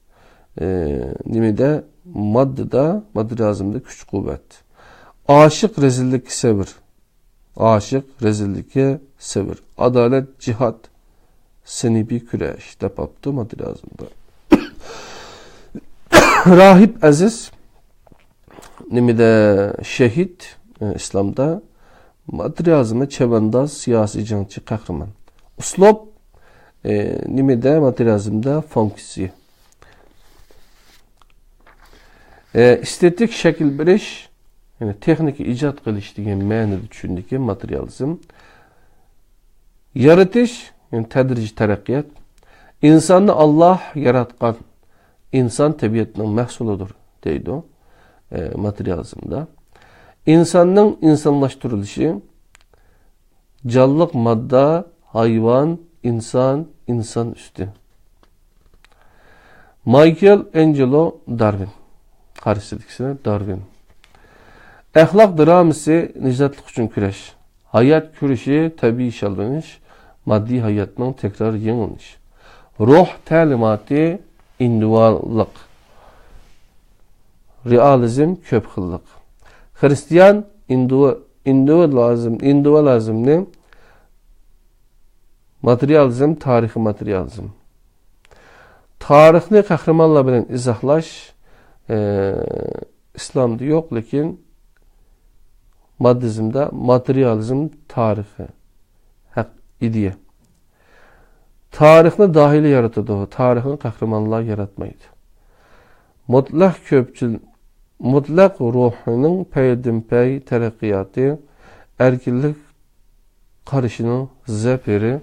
ئى، نېمىدە، ماددىدا، ماتېرىيالىزمدا كۈچ، قۇۋۋەت. ئاشىق، رەزىللىك، سەۋر. ئاشىق، رەزىللىككە سەۋر، ئادالەت، جىھاد، سىنىپىي كۈرەش دەپ ئاپتۇ ماتېرىيالىزمدا. راھىب ئەزىز، نېمىدە، شەھىد، ئى، ئىسلامدا. ماتېرىيالىزمدا چەۋەنداز، سىياسىي جەڭچى، قەھرىمان. ئۇسلۇب، ئى، نېمىدە، ماتېرىيالىزمدا فۇنكسىيە. ئى، ئېستېتىك شەكىل بېرىش، يەنى تېخنىكا ئىجاد قىلىش دېگەن مەنىدە چۈشىنىدىكەن ماتېرىيالىزم. يارىتىش، يەنى تەدرىجىي تەرەققىيات. ئىنساننى ئاللاھ ياراتقان، ئىنسان تەبىئەتنىڭ مەھسۇلىدۇر، دەيدۇ، ئى، ماتېرىيالىزمدا. ئىنساننىڭ ئىنسانلاشتۇرۇلۇشى، جانلىق ماددا، ھايۋان، ئىنسان، ئىنسان ئۈستى. مايكېل ئېنجېلو دارۋىن. قارشىسىدىكىسى دارۋىن. ئەخلاق دىرامىسى، نىجاتلىق ئۈچۈن كۈرەش. ھايات كۈرىشى، تەبىئىي شادلىنىش، ماددىي ھاياتنىڭ تەكرار يېڭىلىنىشى. روھ تەلىماتى، ئىندىۋىدۇئاللىق. رېئالىزم، كۆپ خىللىق. خىرىستىيان ئىندىۋ-، ئىندىۋىدۇئالىزم، ئىندىۋىدۇئالىزمنى، ماتېرىيالىزم، تارىخىي ماتېرىيالىزم. تارىخنى قەھرىمانلار بىلەن ئىزاھلاش، ئى، ئىسلامدا يوق، لېكىن ماددىزمدا ماتېرىيالىزم تارىخى، ھەق، ئىدىيە. تارىخنى داھىيلار يارىتىدۇ، تارىخنى قەھرىمانلار ياراتمايدۇ. مۇتلەق كۆپچىل-، مۇتلەق روھىنىڭ پەيدىنپەي تەرەققىياتى، ئەركىنلىك قارىشىنىڭ زەپىرى،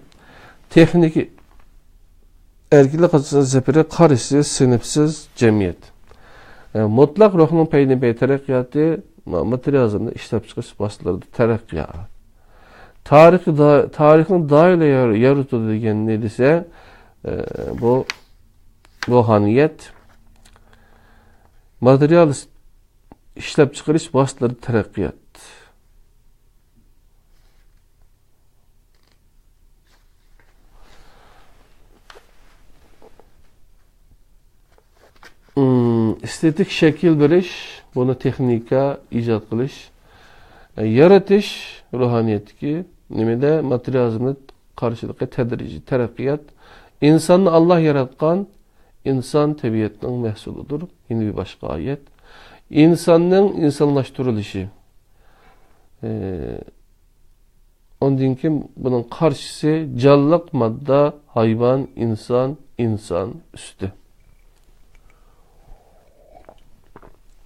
تېخنىكا ئەركىنلىك قارىشىنىڭ زەپىرى، قارىشى سىنىپسىز جەمئىيەت. ئە، مۇتلەق روھنىڭ پەيدىنپەي تەرەققىياتى، ما-، ماتېرىيالىزمدا ئىشلەپچىقىرىش ۋاسىتىلىرىدا تەرەققىيات. تارىخ دا-، تارىخنى داھىيلار يار-، يارىتىدۇ دېگەن نېمە دېسە، ئە، بۇ روھانىيەت، ماتېرىيال ئىشلەپچىقىرىش ۋاسىتىلىرىدا تەرەققىيات. ئىستېتىك شەكىل بېرىش، بۇنى تېخنىكا ئىجاد قىلىش، يارىتىش، روھانىيەتتىكى نېمىدە ماتېرىيالىزمنى قارشىلىقى تەدرىجىي تەرەققىيات. ئىنساننى ئاللاھ ياراتقان، ئىنسان تەبىئەتنىڭ مەھسۇلىدۇر. يەنە بىر باشقا ئايەت. ئىنساننىڭ ئىنسانلاشتۇرۇلۇشى. ئى، ئاندىن كېيىن بۇنىڭ قارشىسى جانلىق ماددا، ھايۋان، ئىنسان، ئىنسان ئۈستى.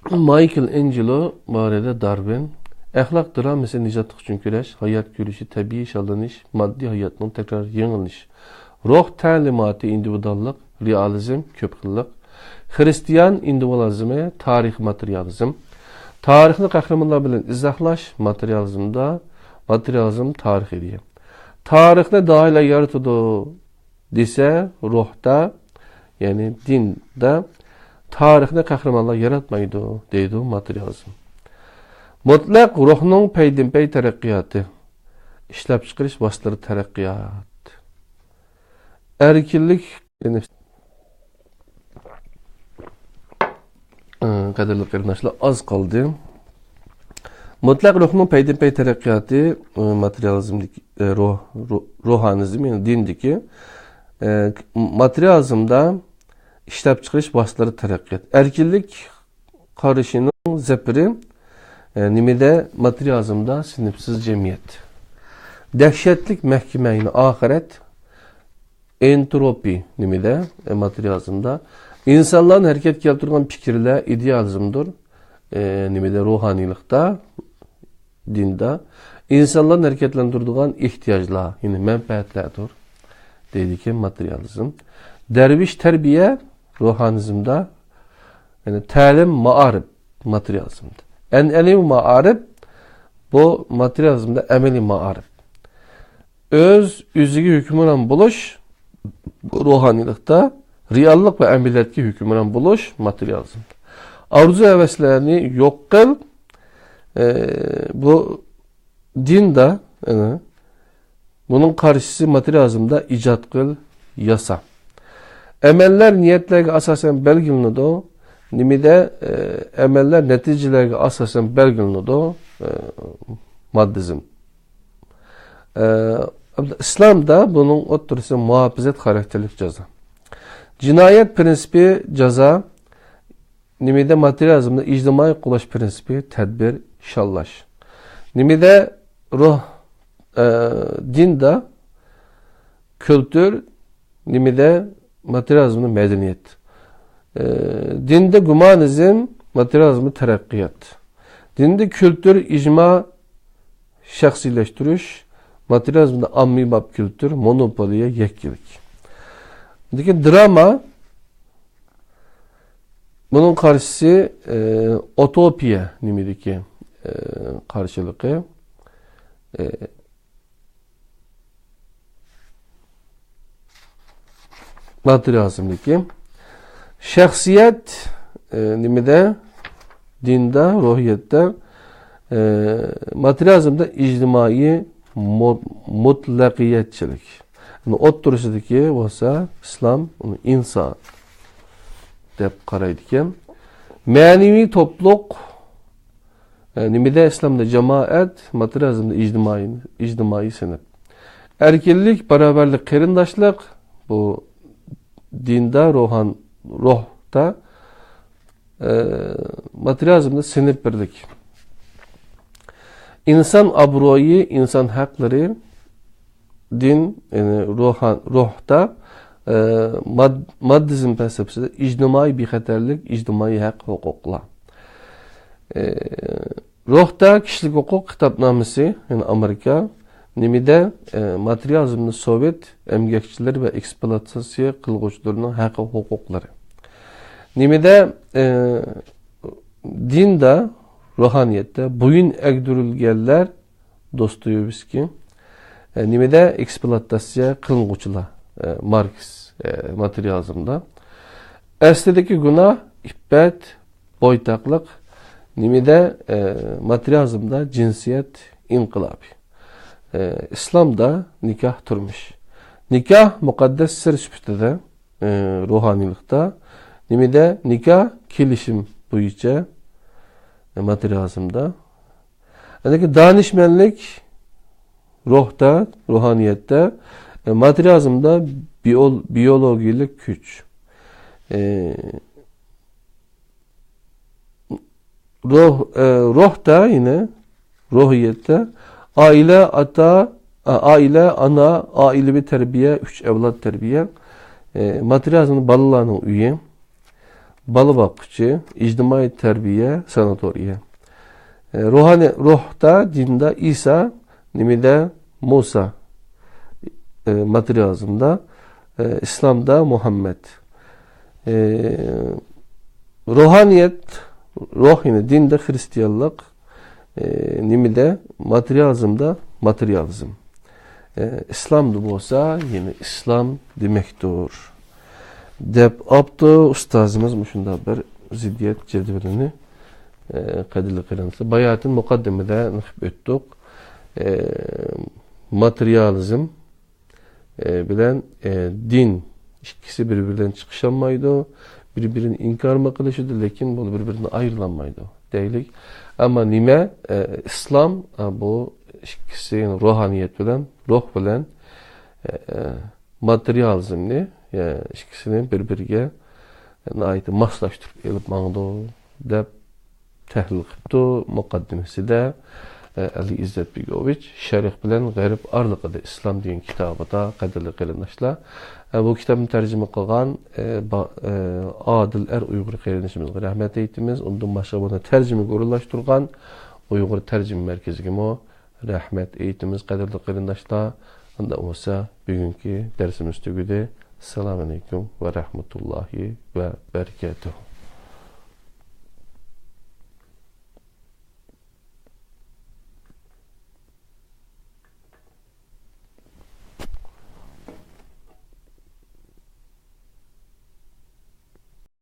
مايكل ئېنجېلو بارىدە دارۋىن، ئەخلاق درامىسى نىجاتلىق ئۈچۈن كۈرەش، ھايات كۈرىشى تەبىئىي شادلىنىش، ماددىي ھاياتنىڭ تەكرار يېڭىلىنىش، روھ تەلىماتى ئىندىۋىدۇئاللىق، رېئالىزم، كۆپ خىللىق، خىرىستىيان ئىندىۋىدۇئالىزمى، تارىخ ماتېرىيالىزم، تارىخنى قەھرىمانلار بىلەن ئىزاھلاش، ماتېرىيالىزمدا، ماتېرىيالىزم تارىخ ئىدىيە. تارىخنى داھىيلار يارىتىدۇ دېسە، روھتا، يەنى دىندا تارىخنى قەھرىمانلار ياراتمايدۇ، دەيدۇ ماتېرىيالىزم. مۇتلەق روھنىڭ پەيدىنپەي تەرەققىياتى، ئىشلەپچىقىرىش ۋاسىتىلىرى تەرەققىيات. ئەركىنلىك، قەدىرلىك قېرىنداشلار، ئاز قالدى. مۇتلەق روھنىڭ پەيدىنپەي تەرەققىياتى، ماتېرىيالىزمدىكى، روھ، روھ، روھانىزم، يەنى دىندىكى، ماتېرىيالىزمدا ئىشلەپچىقىرىش ۋاسىتىلىرى تەرەققىيات. ئەركىنلىك قارىشىنىڭ زەپىرى، نېمىدە؟ ماتېرىيالىزمدا سىنىپسىز جەمئىيەت. دەھشەتلىك مەھكىمە، يەنى ئاخىرەت، ئېنتروپىي نېمىدە؟ ماتېرىيالىزمدا. ئىنسانلارنى ھەرىكەتكە كەلتۈرىدىغان پىكىرلەر، ئىدېئالىزمدۇر. نېمىدە؟ روھانىيلىقتا، دىندا. ئىنسانلارنى ھەرىكەتلەندۈرىدىغان ئېھتىياجلار، يەنى مەنپەئەتلەردۇر، دەيدىكەن ماتېرىيالىزم. دەرۋىش تەربىيە روھانىزمدا، يەنى تەلىم، مائارىپ ماتېرىيالىزمدا. ئەنئەنىۋى مائارىپ، بۇ ماتېرىيالىزمدا ئەمەلىي مائارىپ. ئۆز ئۆزىگە ھۆكۈمران بولۇش روھانىيلىقتا، رېئاللىق ۋە ئەمەلىيەتكە ھۆكۈمران بولۇش ماتېرىيالىزمدا. ئارزۇ ھەۋەسلەرنى يوق قىل، ئە، بۇ دىندا، ئەنە، بۇنىڭ قارشىسى ماتېرىيالىزمدا ئىجاد قىل، ياسا. ئەمەللەر نىيەتلەرگە ئاساسەن بەلگىلىنىدۇ. نېمىدە؟ ئە، ئەمەللەر نەتىجىلەرگە ئاساسەن بەلگىلىنىدۇ. ئە، ماددىزم. ئە، ئىسلامدا بۇنىڭ ئوتتۇرىسى مۇھاپىزەت خاراكتېرلىك جازا. جىنايەت پىرىنسىپى جازا. نېمىدە؟ ماتېرىيالىزمدا ئىجتىمائىي قوللاش پىرىنسىپى تەدبىر، شاللاش. نېمىدە؟ روھ، ئە، دىندا كۈلتۈر، نېمىدە؟ ماتېرىيالىزمدا مەدەنىيەت. ئە، دىندا گۇمانىزم، ماتېرىيالىزمدا تەرەققىيات. دىندا كۈلتۈر، ئىجما، شەخسىيلەشتۈرۈش، ماتېرىيالىزمدا ئاممىباب كۈلتۈر، مونوپولىيە، يەككىلىك. لېكىن دراما، بۇنىڭ قارشىسى، ئە، ئۇتوپىيە نېمىدىكى، ئە، قارشىلىقى، ئە، ماتېرىيالىزمدىكى. شەخسىيەت، ئە، نېمىدە؟ دىندا، روھىيەتتە، ئە، ماتېرىيالىزمدا ئىجتىمائىي مۇ-، مۇتلەقىيەتچىلىك. ئۇنىڭ ئوتتۇرىسىدىكى بولسا ئىسلام، ئۇنى ئىنسان دەپ قارايدىكەن. مەنىۋى توپلۇق، ئە، نېمىدە؟ ئىسلامدا جامائەت، ماتېرىيالىزمدا ئىجتىمائىي، ئىجتىمائىي سىنىپ. ئەركىنلىك، باراۋەرلىك، قېرىنداشلىق، بۇ دىندا، روھان-، روھتا، ئە، ماتېرىيالىزمدا سىنىپ بىرلىك. ئىنسان ئابرۇيى، ئىنسان ھەقلىرى، دىن، يەنى روھان-، روھتا، ئە، ماد-، ماددىزم پەلسەپىسىدە ئىجتىمائىي بىخەتەرلىك، ئىجتىمائىي ھەق، ھوقۇقلار. ئە، روھتا كىشىلىك ھوقۇق خىتابنامىسى، يەنى ئامېرىكا، نېمىدە، ئە، ماتېرىيالىزمدا سوۋېت ئەمگەكچىلىرى ۋە ئېكسپلۇئاتاتسىيە قىلغۇچىلىرىنىڭ ھەق ھوقۇقلىرى. نېمىدە، ئە، دىندا، روھانىيەتتە بويۇن ئەگدۈرۈلگەنلەر، دوستويېۋسكىي. ئە، نېمىدە؟ ئېكسپلۇئاتاتسىيە قىلىنغۇچىلار، ئە، ماركس، ئە، ماتېرىيالىزمدا. ئەسلىدىكى گۇناھ، ئىپپەت، بويتاقلىق. نېمىدە؟ ئە، ماتېرىيالىزمدا جىنسىيەت ئىنقىلابى. ئە، ئىسلامدا نىكاھ تۇرمۇش. نىكاھ مۇقەددەس سىر سۈپىتىدە، ئە، روھانىيلىقتا. نېمىدە؟ نىكاھ كېلىشىم بويىچە، ئە، ماتېرىيالىزمدا. لېكىن دانىشمەنلىك روھتا، روھانىيەتتە، ئە، ماتېرىيالىزمدا بىئول-، بىئولوگىيەلىك كۈچ. ئە، روھ، ئە، روھتا يەنە، روھىيەتتە ئائىلە، ئاتا، ئا-، ئائىلە، ئانا، ئائىلىۋى تەربىيە، ئۈچ ئەۋلاد تەربىيە، ئە، ماتېرىيالىزمدا بالىلارنىڭ ئۆيى، بالا باققۇچى، ئىجتىمائىي تەربىيە، ساناتورىيە. ئە، روھانىي، روھتا، دىندا ئىسا، نېمىدە؟ مۇسا. ئە، ماتېرىيالىزمدا، ئە، ئىسلامدا مۇھەممەد. ئە، روھانىيەت، روھ، يەنى دىندا خىرىستىيانلىق، ئە، نېمىدە؟ ماتېرىيالىزمدا ماتېرىيالىزم. ئىسلامدا بولسا يەنە ئىسلام دېمەكتۇر، دەپ ئاپتۇ ئۇستازىمىز مۇشۇنداق بىر زىددىيەت جەدۋىلىنى، ئە، قەدىرلىك قېرىنداشلار، باياتىن مۇقەددىمىدە نېقىپ ئۆتتۇق. ئە، ماتېرىيالىزم، ئە، بىلەن، ئە، دىن ئىككىسى بىر-بىرى بىلەن چىقىشالمايدۇ، بىر-بىرىنى ئىنكارمۇ قىلىشىدۇ، لېكىن بۇ بىر-بىرىدىن ئايرىلالمايدۇ دەيلىك. ئەمما نېمە؟ ئە، ئىسلام، ئە، بۇ ئىككىسى، يەنى روھانىيەت بىلەن، روھ بىلەن، ئە، ئە، ماتېرىيالىزمنى، ئە، ئىككىسىنى بىر-بىرىگە ناھايىتى ماسلاشتۇرۇپ ئېلىپ ماڭىدۇ، دەپ تەھلىل قىپتۇ مۇقەددىمىسىدە، ئە، ئەلى ئىززەت بېگوۋىچ شەرق بىلەن غەرب ئارىلىقىدا ئىسلام دېگەن كىتابىدا، قەدىرلىك قېرىنداشلار. ئە، بۇ كىتابنى تەرجىمە قىلغان، ئە، با-، ئە، ئادىل ئەر ئۇيغۇر قېرىندىشىمىزغا رەھمەت ئېيتىمىز. ئۇندىن باشقا بۇنى تەرجىمىگە ئورۇنلاشتۇرغان ئۇيغۇر تەرجىمە مەركىزىگىمۇ رەھمەت ئېيتىمىز، قەدىرلىك قېرىنداشلار. ئۇنداق بولسا، بۈگۈنكى دەرسىمىز تۈگىدى. ئەسسالامۇ ئەلەيكۇم ۋە رەھمەتۇللاھى ۋە بەرىكاتۇھۇ.